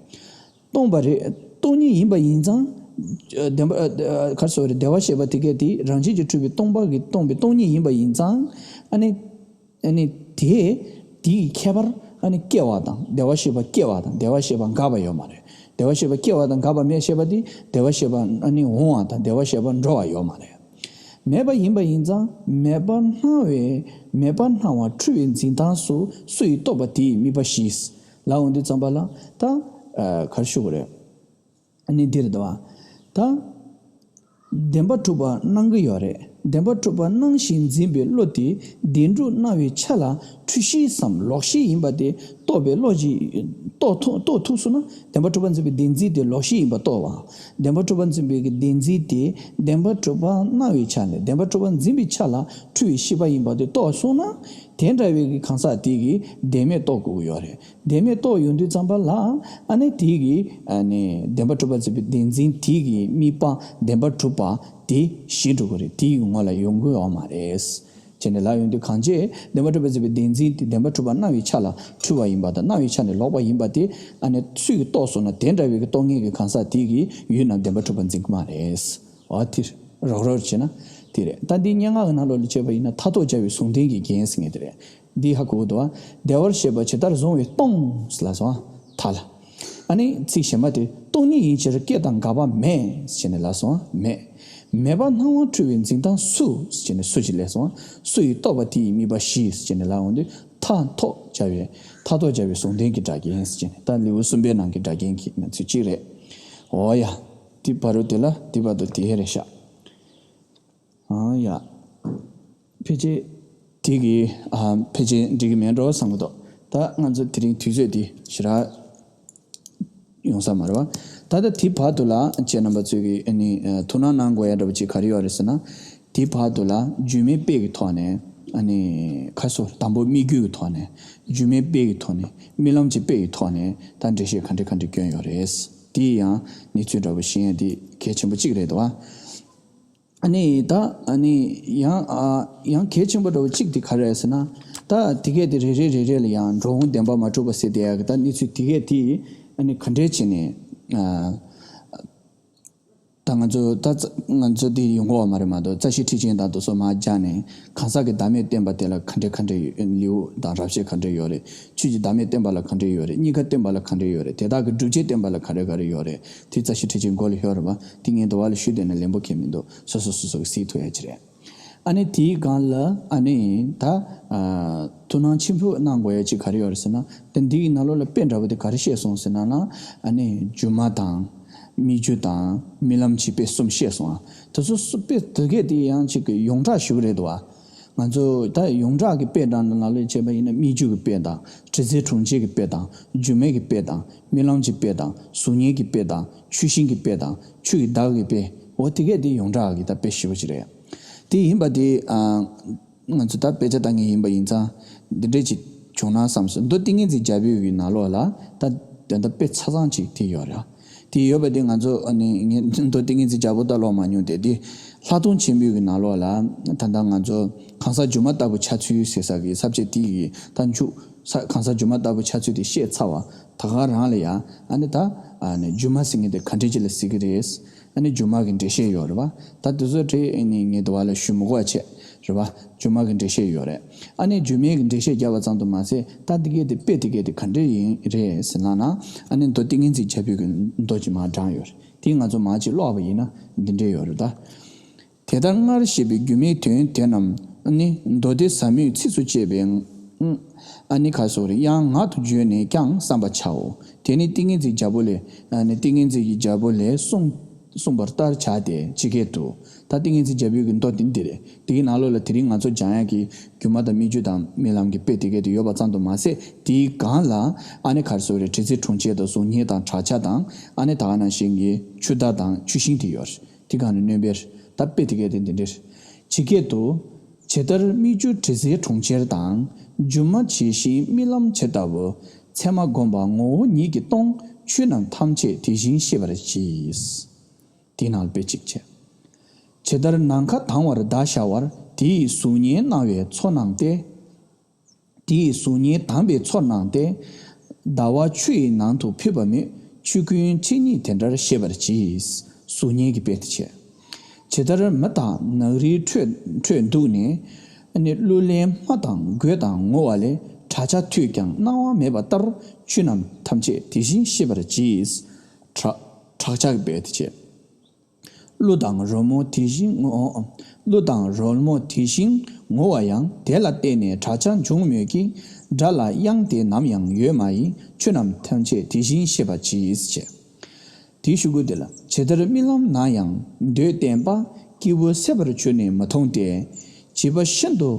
སྟོང་པ་རེད། སྟོང་ཉིད་ཡིན་པ་ཡིན་ཙང་། ཨ་བདེན་པ་ཨ་ག་རེ་ཟེར་དགོས་རེད། བདེ་བར་གཤེགས་པ་དེ་གས་དེ་རང་བཞིན་གྱིས་གྲུབ་པའི་སྟོང་པ་གིས་སྟོང་པའི་སྟོང་ཉིད་ཡིན་པ་ཡིན་ཙང་། ཨ་ནི། ཨ་ནི་དེ། དེ་ཡི་ཁྱད་པར་ཨ་ནི་སྐྱེ་བ་དང་བདེ་བར་གཤེགས་པ་སྐྱེ་བ་དང་བདེ་བར་གཤེགས་པ་འགག་པ་ཡོད་མ་རེད། བདེ་བར་གཤེགས་པ་སྐྱེ་བ་དང་འགག་པ་མེད་ཞེས་པ་དེ་བདེ་བར་གཤེགས་པ་ཨ་ནི་འོང་བ་དང་བདེ་བར་གཤེགས་པ་འགྲོ་བ་ཡོད་མ་རེད། མེད་པ་ཡིན་པ་ཡིན་ཙང་མེད་པར་སྣང་བའི་མེད་པར་སྣང་བ་འཁྲུལ་བའི་འཛིན་སྟངས་སུ་སུ་ཡིས་རྟོགས་པ་དེ་ཡི་དམིགས་པ་ཞི། ལབ་འོང་དུས་ཙམ་པ་ལ་ད་ཨ་ག་རེ་ཞུ་དགོས་རེད། ཨ་ནི་འདིར་འདུག་བ། ད། བདེན་པར་གྲུབ་པ་སྣང་གི་ཡོད་རེད། བདེན་པར་གྲུབ་པ་སྣང་ཞིང་འཛིན་པའི་བློ་དེ་བདེན་གྲུབ་སྣང་བའི་ཆ་ལ་འཁྲུལ་ཞི་སམ་ལོག་ཤེས་ཡིན་པ་དེ་རྟོགས་པའི་བློ་གྱིས་རྟོགས་ཐུབ་རྟོགས་ཐུབ་སོང་ན། བདེན་པར་གྲུབ་པ་འཛིན་པའི་བདེན་འཛིན་དེ་ལོག་ཤེས་ཡིན་པ་རྟོགས་པ། བདེན་པར་གྲུབ་པ་འཛིན་པའི་གི་བདེན་འཛིན་དེ་བདེན་པར་གྲུབ་པ་སྣང་བའི་ཆ་ལས་བདེན་པར་གྲུབ་པ་འཛིན་པའི་ཆ་ལ་འཁྲུལ་བའི་ཤེས་པ་ཡིན་པ་དེ་རྟོགས་སོང་ན། དེ་འདྲ་བའི་གི་གང་ཟག་དེ་གིས་བདེན་མེད་རྟོགས་དགོས་ཀྱི་ཡོད་རེད། བདེན་མེད་རྟོགས་ཡོང་དུས་ཙམ་པ་ལ་ཨ་ནི་དེ་གི་ཨ་ནི་བདེན་པར་གྲུབ་པ་འཛིན་པའི་བདེན་འཛིན་དེ་གི་དམིགས་པ་བདེན་པར་གྲུབ་པ་དེ་ཞི་འགྲོ་གི་རེད། དེ་ཡི་ངོ་ལ་ཡོང་གི་ཡོད་མ་རེད། བྱས་ནས་ལབ་ཡོང་དུས་གང་ཅི་བདེན་པར་གྲུབ་པ་འཛིན་པའི་བདེན་འཛིན་དེ་བདེན་པར་གྲུབ་པ་སྣང་བའི་ཆ་ལ་འཁྲུལ་བ་ཡིན་པ་དང་སྣང་བའི་ཆ་ནས་ལོག་པ་ཡིན་པ་དེ་ཨ་ནི་སུ་ཡིས་རྟོགས་སོང་ན་དེ་འདྲ་བའི་གི་རྟོགས་མཁན་གྱི་གང་ཟག་དེ་གིས་ཡུལ་རྣམས་བདེན་པར་གྲུབ་པ་འཛིན་གི་མ་རེད། འོ་དེ་རོགས་རོགས་བྱས་ན་དེ་རེད། ད་འདི་སྙན་ངག་གི་ནང་ལོགས་ལ་བྱས་པ་ཡིན་ན་མཐའ་ཐོག་སྦྱར་བའི་ཟུང་ལྡན་གྱི་རྒྱན་ཟེར་མཁན་དེ་རེད། འདི་ཧ་གོ་གི་འདུག་བ། བདེ་བར་གཤེགས་པ་ཇི་ལྟར་བཟུང་བའི་སྟོང་ལབ་སོང་ཨ། མཐའ་ལ། ཨ་ནི་ཚིག་གཞན་པ་དེ་སྟོང་ཉིད་ཡིན་ཕྱིར་སྐྱེ་དང་འགག་པ་མེད་ཟེར་ནས་ལབ་སོང་ཨ། མེད། མེད་པར་སྣང་བ་འཁྲུལ་བའི་འཛིན་སྟངས་སུ་ཟེར་ནས་སུ་ཞིག་ལབ་སོང་ཨ། སུ་ཡིས་རྟོགས་པ་དེ་ཡི་དམིགས་པ་ཞི་ཟེར་ནས་ལབ་འོང་དུས་མཐའ་ཐོག་སྦྱར་བའི་མཐའ་ཐོག་སྦྱར་བའི་ཟུང་ལྡན་གྱི་སྒྲ་རྒྱན་ཟེར་ནས་ད་ལེའུ་གསུམ་པའི་ནང་གི་སྒྲ་རྒྱན་གྱི་གནས་ཚུལ་གཅིག་རེད། འོ་ཡ། དེ་བར་དུ་དེ་ལ་དེ་བར་དུ་དེ་རེད་ཤག་ཨང་ཡ། ཕལ་ཆེར་དེ་གི་ཨ་ཕལ་ཆེར་འགྲིག་གི་མེད་འགྲོ་བསམ་གི་འདུག་ད་ང་ཚོ་དེ་རིང་དུས་ཚོད་འདི་ཞེ་དྲག་ཡོང་ས་མ་རེད་བ། ད་ལྟ་དེ་བར་དུ་ལ་ཁྱེད་རྣམ་པ་ཚོས་ཀྱི་ཨ་ནི་ཨ་ཐུགས་སྣང་གནང་དགོས་ཡ་འདྲ་པོ་ཅིག་ག་རེ་ཡོད་རེད་ཟེར་ན། དེ་བར་དུ་ལ་རྒྱུད་སྨད་དཔེ་གི་ཐོག་ནས་ཨ་ནི་ཁ་སོ་དང་པོ་སྨིག་རྒྱུ་གི་ཐོག་ནས་རྒྱུད་སྨད་དཔེ་གི་ཐོག་ནས་རྨི་ལམ་གྱི་དཔེ་གི་ཐོག་ནས་ད་འགྲེལ་བཤད་ག་འདྲ་ག་འདྲ་བསྐྱོན་ཡོད་རེད། དེ་ཡང་གནས་ཚུལ་འདྲ་པོ་ཤེས་ཡ་དེ་གལ་ཆེན་པོ་གཅིག་རེད་དོ། ཨ་ནི་ད་ཨ་ནི་ཡང་ཨ་ཡང་གལ་ཆེན་པོ་འདྲ་བོ་གཅིག་དེ་ག་རེ་རེད་ཟེར་ན། ད་དེ་གས་དེ་རེ་རེ་རེ་རེ་ལ་ཡང་འགྲོ་འོང་བདེན་པ་མ་གྲུབ་པ་ཟེར་བསྡད་ཡག་གི་ད་གནས་ཚུལ་དེ་གས་དེ་ཨ་ནི་ག་འདྲས་བྱས་ནས་ཨ་ད་ང་ཚོ་ད་ང་ཚོ་དེ་ཡོང་གི་ཡོད་མ་རེད་མ་གཏོགས། རྩ་ཤེ་ཁྲིད་ཆེན་དང་དེ་ཚོ་མར་སྦྱར་ནས་གང་ཟག་གི་བདག་མེད་བསྟན་པ་དེ་ལ་ག་འདྲས་ག་འདྲས་ཡོད། ལེའུ་དང་རབ་བྱེད་ག་འདྲས་ཡོད་རེད། ཆོས་ཀྱི་བདག་མེད་བསྟན་པ་ལ་ག་འདྲས་ཡོད་རེད། གཉིས་ཀ་བསྟན་པ་ལ་ག་འདྲས་ཡོད་རེད། དེ་དག་གི་སྒྲུབ་བྱེད་བསྟན་པ་ལ་ག་རེ་ག་རེ་ཡོད་རེད། དེ་རྩ་ཤེ་ཁྲིད་ཆེན་མགོ་ལ་ཤོར་རེད་པ། དེ་ངས་འདི་བ་ལ་ཞུས་བསྡད་ན་ལན་པོ་ཁེལ་མི་འདུག་སོ་སོ་སོ་སོ་གི་གཟིགས་ཐུབ་ཡ་ཅིག་རེད། ཨ་ནི་དེའི་སྒང་ལ་ཨ་ནི་ད་ཨ་ཐུགས་སྣང་ཆེན་པོ་གནང་དགོས་ཡ་ཅིག་ག་རེ་ཡོད་རེད་ཟེར་ན། ད་འདི་ཡི་ནང་ལོགས་ལ་དཔེ་འདྲ་པོ་དེ་ག་རེ་བཤད་སོང་ཟེར་ན་ན། ཨ་ནི་སྒྱུ་མ་དང་སྨིག་རྒྱུ་དང་རྨི་ལམ་གྱི་དཔེ་གསུམ་བཤད་སོང་ཨ། དེ་ཚོ་གསུམ་དཔེ་དེ་གས་དེ་ཡང་ཅིག་གི་ཡོངས་གྲགས་ཞིག་རེད་འདུག་ཨ། ང་ཚོ་ད་ཡོངས་གྲགས་ཀྱི་དཔེ་དང་ནང་ལ་བྱས་པ་ཡིན་ན་སྨིག་རྒྱུ་གི་དཔེ་དང་དྲི་ཟའི་གྲོང་ཁྱེར་གྱི་དཔེ་དང་སྒྱུ་མའི་གི་དཔེ་དང་རྨི་ལམ་གྱི་དཔེ་དང་གཟུགས་བརྙན་གྱི་དཔེ་དང་ཆུ་ཤིང་གི་དཔེ་དང་ཆུ་ཡི་དྭགས་ཀྱི་དཔེ། འོ་དེ་གས་དེ་ཡོངས་གྲགས་ཀྱི་ད་དཔེ་ཞེ་པོ་ཅིག་རེད། དེ་ཡིན་པ་དེ་ཨ་ང་ཚོ་ད་དཔེ་ཆ་ལྟ་མཁན་ཡིན་པ་ཡིན་ཙང་འདི་འདྲས་ཅིག་བྱུང་ན་བསམ་སོང་། མདོ་ཏིང་ངེ་འཛིན་རྒྱལ་པོའི་གི་ནང་ལོགས་ལ་ད་ད་ལྟ་དཔེ་ཆ་ཚང་ཅིག་དེ་ཡོད་རེད། དེ་ཡོད་པ་དེ་ང་ཚོ་ཨ་ནི་ངས་མདོ་ཏིང་ངེ་འཛིན་རྒྱལ་པོ་ད་ཀློག་མ་མྱོང་། དེ་དེ་ ལྷག་མཐོང་ཆེན་པོའི་གི་ནང་ལོགས་ལ་ད་ལྟ་ང་ཚོ་གང་ཟག་སྒྱུ་མ་ལྟ་བུ་འཆར་ཚུལ་ཟེར་ས་གི་ས་བཅད་དེ་གི་ད་མཇུག་ས་གང་ཟག་སྒྱུ་མ་ལྟ་བུ་འཆར་ཚུལ་དེ་བཤད་ཚར་བ་ད་ག་རང་ལ་ཡ་ཨ་ནི་ད་ཨ་ནི་སྒྱུ་མ་ཟེར་མཁན་དེ་ག་འདྲ་ཅིག་ལ་ཟེར་གི་རེད། ཨ་ནི་སྒྱུ་མ་གི་འགྲེལ་བཤད་ཡོད་རེད་བ། ད་དེ་ཚོ་དེ་ཨ་ནི་ངས་དེ་བ་ལ་ཞུ་མི་དགོས་པ་བྱས་རེད་བ། སྒྱུ་མ་གི་འགྲེལ་བཤད་ཡོད་རེད། ཨ་ནི་སྒྱུ་མའི་གི་འགྲེལ་བཤད་བརྒྱབ་པ་ཙམ་དུ་མ་ཟད་ད་དེ་གའི་དེ་དཔེ་དེ་གའི་དེ་ག་འདྲ་ཡིན་རེད་ཟེར་ན་ན་ཨ་ནི་མདོ་ཏིང་ངེ་འཛིན་རྒྱལ་པོའི་གི་མདོ་ཅིག་མར་དྲངས་ཡོད་རེད། དེ་ང་ཚོ་མར་ཅིག་ཀློག་པ་ཡིན་ན་འདི་འདྲ་ཡོད་རེད་ད། དེ་ལྟར་སྔར་བཤད་པའི་སྒྱུ་མའི་དོན་དེ་རྣམས་ནི་མདོ་སྡེ་ཟབ་མོའི་ཚིགས་སུ་བཅད་པའི་ཨ་ནི་ཁ་སོགས་རེ་ཡང་ངག་ཏུ་བརྗོད་ནས་ཀྱང་བསམ་པར་བྱའོ། དེ་ནི་ཏིང་ངེ་འཛིན་རྒྱལ་པོ་ལས་ཨ་ནི་ཏིང་ངེ་འཛིན་གྱི་རྒྱལ་པོ་ལས་གསུངས་གསུངས་པ་ལྟར་བྱ་སྟེ་ཇི་སྐད་དུ། ད་ཏིང་ངེ་འཛིན་རྒྱལ་པོའི་གི་མདོ་དེ་འདི་རེད། དེའི་ནང་ལོགས་ལ་དེ་རིང་ང་ཚོ་སྦྱང་ཡག་གི་སྒྱུ་མ་དང་སྨིག་རྒྱུ་དང་རྨི་ལམ་གྱི་དཔེ་དེ་གའི་དེ་ཡོད་པ་ཙམ་དུ་མ་ཟད་དེའི་སྒང་ལ་ཨ་ནི་ཁར་སོགས་རེ་དྲི་ཟའི་གྲོང་ཁྱེར་དང་གཟུགས་བརྙན་དང་བྲག་ཆ་དང་ཨ་ནི་ད་ག་ནང་བཞིན་གྱི་ཆུ་ཟླ་དང་ཆུ་ཤིང་དེ་ཡོད་རེད། དེ་གང་ནས་སྣོན་པའི་ད་དཔེ་དེ་གའི་དེ་འདི་འདྲ་རེད། ཇི་སྐད་དུ། ཇི་ལྟར་སྨིག་རྒྱུ་དྲི་ཟའི་གྲོང་ཁྱེར་དང་། སྒྱུ་མ་ཇི་བཞིན་རྨི་ལམ་ཇི་ལྟ་བུ། ཚད་མ་བསྒོམས་པ་ངོ་བོ་ཉིད་ཀྱིས་སྟོང་། ཆོས་རྣམས་ཐམས་ཅད་དེ་བཞིན་ཤེས་པར་གྱིས། དེའི་ནང་ལ་དཔེ་གཅིག་བྱས། ཇི་ལྟར་ནམ་མཁའ་དྭངས་བར་ཟླ་ཤར་བར། དེ་ཡི་གཟུགས་བརྙན་སྣང་བའི་ཚོར་སྣང་སྟེ། དེ་ཡི་གཟུགས་བརྙན་དྭངས་པའི་ཚོར་སྣང་སྟེ། ཟླ་བ་ཆུ་ཡི་ནང་དུ་ཕུད་པ་མོད། ཆོས་ཀུན་ཆོས་ཉིད་དེ་འདྲར་ཤེས་པར་གྱིས། གཟུགས་བརྙན་གྱི་དཔེ་དེ་བྱས། ཇི་ལྟར་མི་དག་ནགས་རིའི་ཁྲོད་ཁྲོད་འདུག་ནས། ནི་གླུ་ལེན་སྨྲ་དང་དགོད་དང་ངུ་བ་ལས། བྲག་ཆ་ཐོས་ཀྱང་སྣང་བ་མེད་པ་ལྟར། ཆོས་རྣམས་ཐམས་ཅད་དེ་བཞིན་ཤེས་པར་གྱིས། བྲག་བྲག་ཆ་གི་དཔེ་དེ་བྱས། གླུ་དང་རོལ་མོ་དེ་བཞིན་ངུ། གླུ་དང་རོལ་མོ་དེ་བཞིན་ངུ་བ་ཡང་། དེ་ལ་བརྟེན་ནས་བྲག་ཆ་འབྱུང་མོད་ཀྱི། སྒྲ་ལ་དབྱངས་དེ་ནམ་ཡང་ཡོད་མ་ཡིན། ཆོས་རྣམས་ཐམས་ཅད་དེ་བཞིན་ཤེས་པར་གྱིས། ཅེས། དེའི་གཞུག་གུ་དེ་ལ་ཇི་ལྟར་རྨི་ལམ་ན་ཡང་། འདོད་བརྟན་པ་སྐྱེས་བུ་སད་པར་གྱུར་ནས་མི་མཐོང་སྟེ། བྱིས་པ་ཤིན་ཏུ་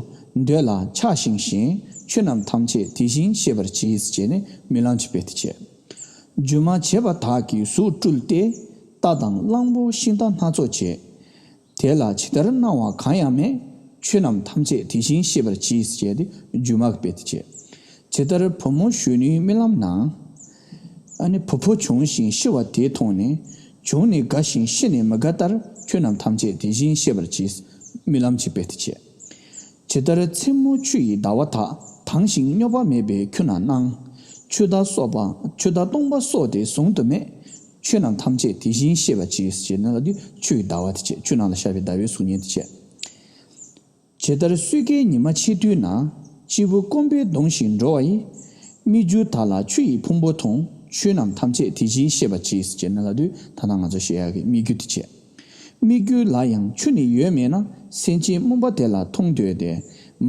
འདོད་ལ་ཆགས་ཤིང་ཞེན། ཆོས་རྣམས་ཐམས་ཅད་དེ་བཞིན་ཤེས་པར་གྱིས། ཅེས་ནས་རྨི་ལམ་གྱི་དཔེ་དེ་བྱས། སྒྱུ་མ་བྱས་པ་དག་གིས་གཟུགས་སྤྲུལ་ཏེ། རྟ་དང་གླང་པོ་ཤིང་རྟ་སྣ་ཚོགས་བྱས། དེ་ལ་ཇི་ལྟར་སྣང་བ་གང་ཡང་མེད། ཆོས་རྣམས་ཐམས་ཅད་དེ་བཞིན་ཤེས་པར་གྱིས། ཞེས་ཏེ་སྒྱུ་མ་གི་དཔེ་དེ་བྱས། ཇི་ལྟར་བུ་མོ་གཞོན་ནུའི་རྨི་ལམ་ན། ཨ་ནི་བུ་ཕོ་བྱུང་ཞིང་ཤི་བ་དེ་མཐོང་ནས། བྱུང་ནས་དགའ་ཞིང་ཤི་ནས་མི་དགའ་ལྟར། ཆོས་རྣམས་ཐམས་ཅད་དེ་བཞིན་ཤེས་པར་གྱིས། རྨི་ལམ་གྱི་དཔེ་དེ་བྱས། ཇི་ལྟར་མཚན་མོ་ཆུ་ཡི་ཟླ་བ་དག་དྭངས་ཤིང་སྙོབ་པ་མེད་པའི་ཁྱུ་རྣམས་སྣང་། ཆུ་ཟླ་སོགས་པ་ཆུ་ཟླ་སྟོང་པ་སོགས་དེ་གཟུང་དུ་མེད། ཆོས་རྣམས་ཐམས་ཅད་དེ་བཞིན་ཤེས་པར་གྱིས། ཞེས་ན་ལ་དུས་ཆུ་ཡི་ཟླ་བ་དེ་བྱས། ཆུ་ནང་ལ་ཤར་བའི་ཟླ་བའི་གཟུགས་བརྙན་དེ་བྱས། ཇི་ལྟར་སྲོད་ཀྱི་ཉི་མ་ཕྱེད་དུས་ན། སྐྱེས་བུ་སྐོམ་པས་གདུང་ཞིང་འགྲོ་བ་ཡི། སྨིག་རྒྱུ་དག་ལ་ཆུ་ཡི་ཕུང་པོ་མཐོང་། ཆོས་རྣམས་ཐམས་ཅད་དེ་བཞིན་ཤེས་པར་གྱིས། ཞེས་ན་ལ་དུས་ད་ལྟ་ང་ཚོ་བཤད་ཡག་གི་སྨིག་རྒྱུ་དེ་བྱས། སྨིག་རྒྱུ་ལ་ཡང་ཆུ་ནི་ཡོད་མེད་ན། སེམས་ཅན་རྨོངས་པ་དེ་ལ་མཐོང་འདོད་དེ།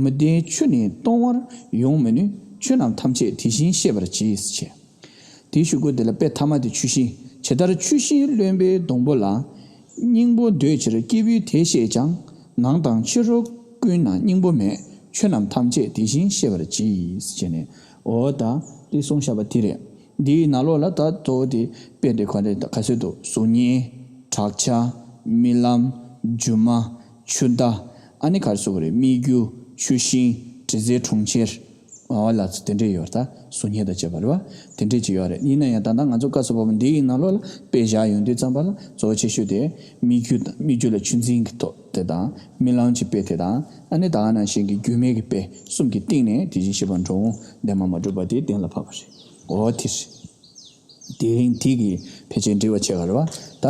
མི་ལྡན་ཆུ་ནི་གཏོང་བར་ཡོང་མི་ནུས། ཆོས་རྣམས་ཐམས་ཅད་དེ་བཞིན་ཤེས་པར་གྱིས། ཞེས། དེའི་གཞུག་གུ་དེ་ལ་དཔེ་ཐ་མ་དེ་ཆུ་ཤིང་། ཇི་ལྟར་ཆུ་ཤིང་རློན་པའི་སྡོང་པོ་ལ། སྙིང་པོ་འདོད་ཕྱིར་སྐྱེས་བུས་དེ་བཤད་ཀྱང་། ནང་དང་ཕྱི་རོལ་ཀུན་ན་སྙིང་པོ་མེད། ཆོས་རྣམས་ཐམས་ཅད་དེ་བཞིན་ཤེས་པར་གྱིས། ཞེས་ནས་འོ་ད་དེ་གསུངས་བཞག་པ་དེ་རེད། འདིའི་ནང་ལོགས་ལ་ད་གཙོ་བོ་དེ་དཔེ་དེ་ག་རེ་ག་ཚོད་འདུག་གཟུགས་བརྙན། བྲག་ཆ། རྨི་ལམ། སྒྱུ་མ། ཆུ་ཟླ། ཨ་ནི་ག་རེ་ཟེར་དགོས་རེད། སྨིག་རྒྱུ། ཆུ་ཤིང་། དྲི་ཟའི་གྲོང་ཁྱེར། འོ་ལ་དེ་འདྲས་ཡོད་ད། གཟུགས་བརྙན་དང་བཅས་པ་རེད་བ། དེ་འདྲས་ཅིག་ཡོད་རེད། ཡིན་ན་ཡང་ད་ལྟ་ང་ཚོ་སྐབས་སུ་བབ་པ་འདི་ཡི་ནང་ལོགས་ལ་དཔེ་བཞག་ཡོང་དུས་ཙམ་པ་ལ་གཙོ་བོ་ཆེ་ཤོས་དེ་སྨིག་རྒྱུ་དང་། སྨིག་རྒྱུ་ལ་ཆུ་འཛིན་གྱི་ཐོག་དེ་དང་། རྨི་ལམ་གྱི་དཔེ་དེ་དང་། ཨ་ནི་ད་ག་ནང་བཞིན་གྱི་སྒྱུ་མའི་གི་དཔེ་གསུམ་གྱི་སྟེང་ནས་དེ་བཞིན་གཤེགས་པ་འགྲོ་འོང་བདེན་པར་མ་གྲུབ་པ་དེ་གཏན་ལ་ཕབ་པ་རེད། འོ་དེ་རེད། དེ་རིང་དེ་གི་ཕལ་ཆེར་འགྲེལ་བ་བྱེད་ག་རེད་བ། ད།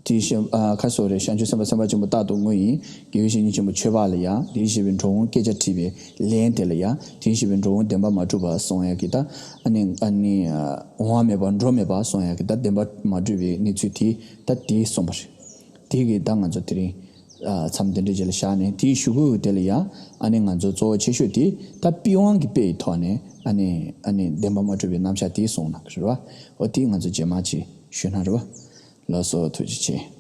དེ་བཞིན་ཨ་ཁ་སོགས་རེ་བྱང་ཆུབ་སེམས་དཔའ་སེམས་དཔའ་ཆེན་པོ་རྟག་ཏུ་ངུ་ཡིན། དགེ་བའི་བཤེས་གཉེན་ཆེན་པོ་ཆོས་འཕགས་ལ་ཡ། དེ་བཞིན་གཤེགས་པའི་འགྲོ་འོང་བསྐྱེད་བྱ་དྲིས་པའི་ལན་དེ་ལ་ཡ། དེ་བཞིན་གཤེགས་པའི་འགྲོ་འོང་བདེན་པར་མ་གྲུབ་པ་གསུང་ཡ་གི་ད། ཨ་ནི་ཨ་ནི་ཨ་འོང་བ་མེད་པ་འགྲོ་མེད་པ་གསུང་ཡ་གི་ད་བདེན་པར་མ་གྲུབ་པའི་གནས་ཚུལ་དེ་ད་དེ་གསུངས་པ་རེད། དེ་གི་ད་ང་ཚོ་དེ་རིང་ཨ་མཚམས་དེ་འདྲ་ཅིག་ལ་བཞག་ནས། དེའི་གཞུག་གུ་དེ་ལ་ཡ། ཨ་ནི་ང་ཚོ་གཙོ་བོ་ཆེ་ཤོས་དེ་ད་པི་ཝང་གི་དཔེ་ཡི་ཐོག་ནས་ཨ་ནི་ཨ་ནི་བདེན་པར་མ་གྲུབ་པའི་རྣམ་གཞག་དེ་གསུངས་གནང་གི་རེད་བ། འོ་དེ་ང་ཚོ་རྗེས་མ་ཅིག་ཞུས་ན་རེད་བ། ལགས་སོ། ཐུགས་རྗེ་ཆེ།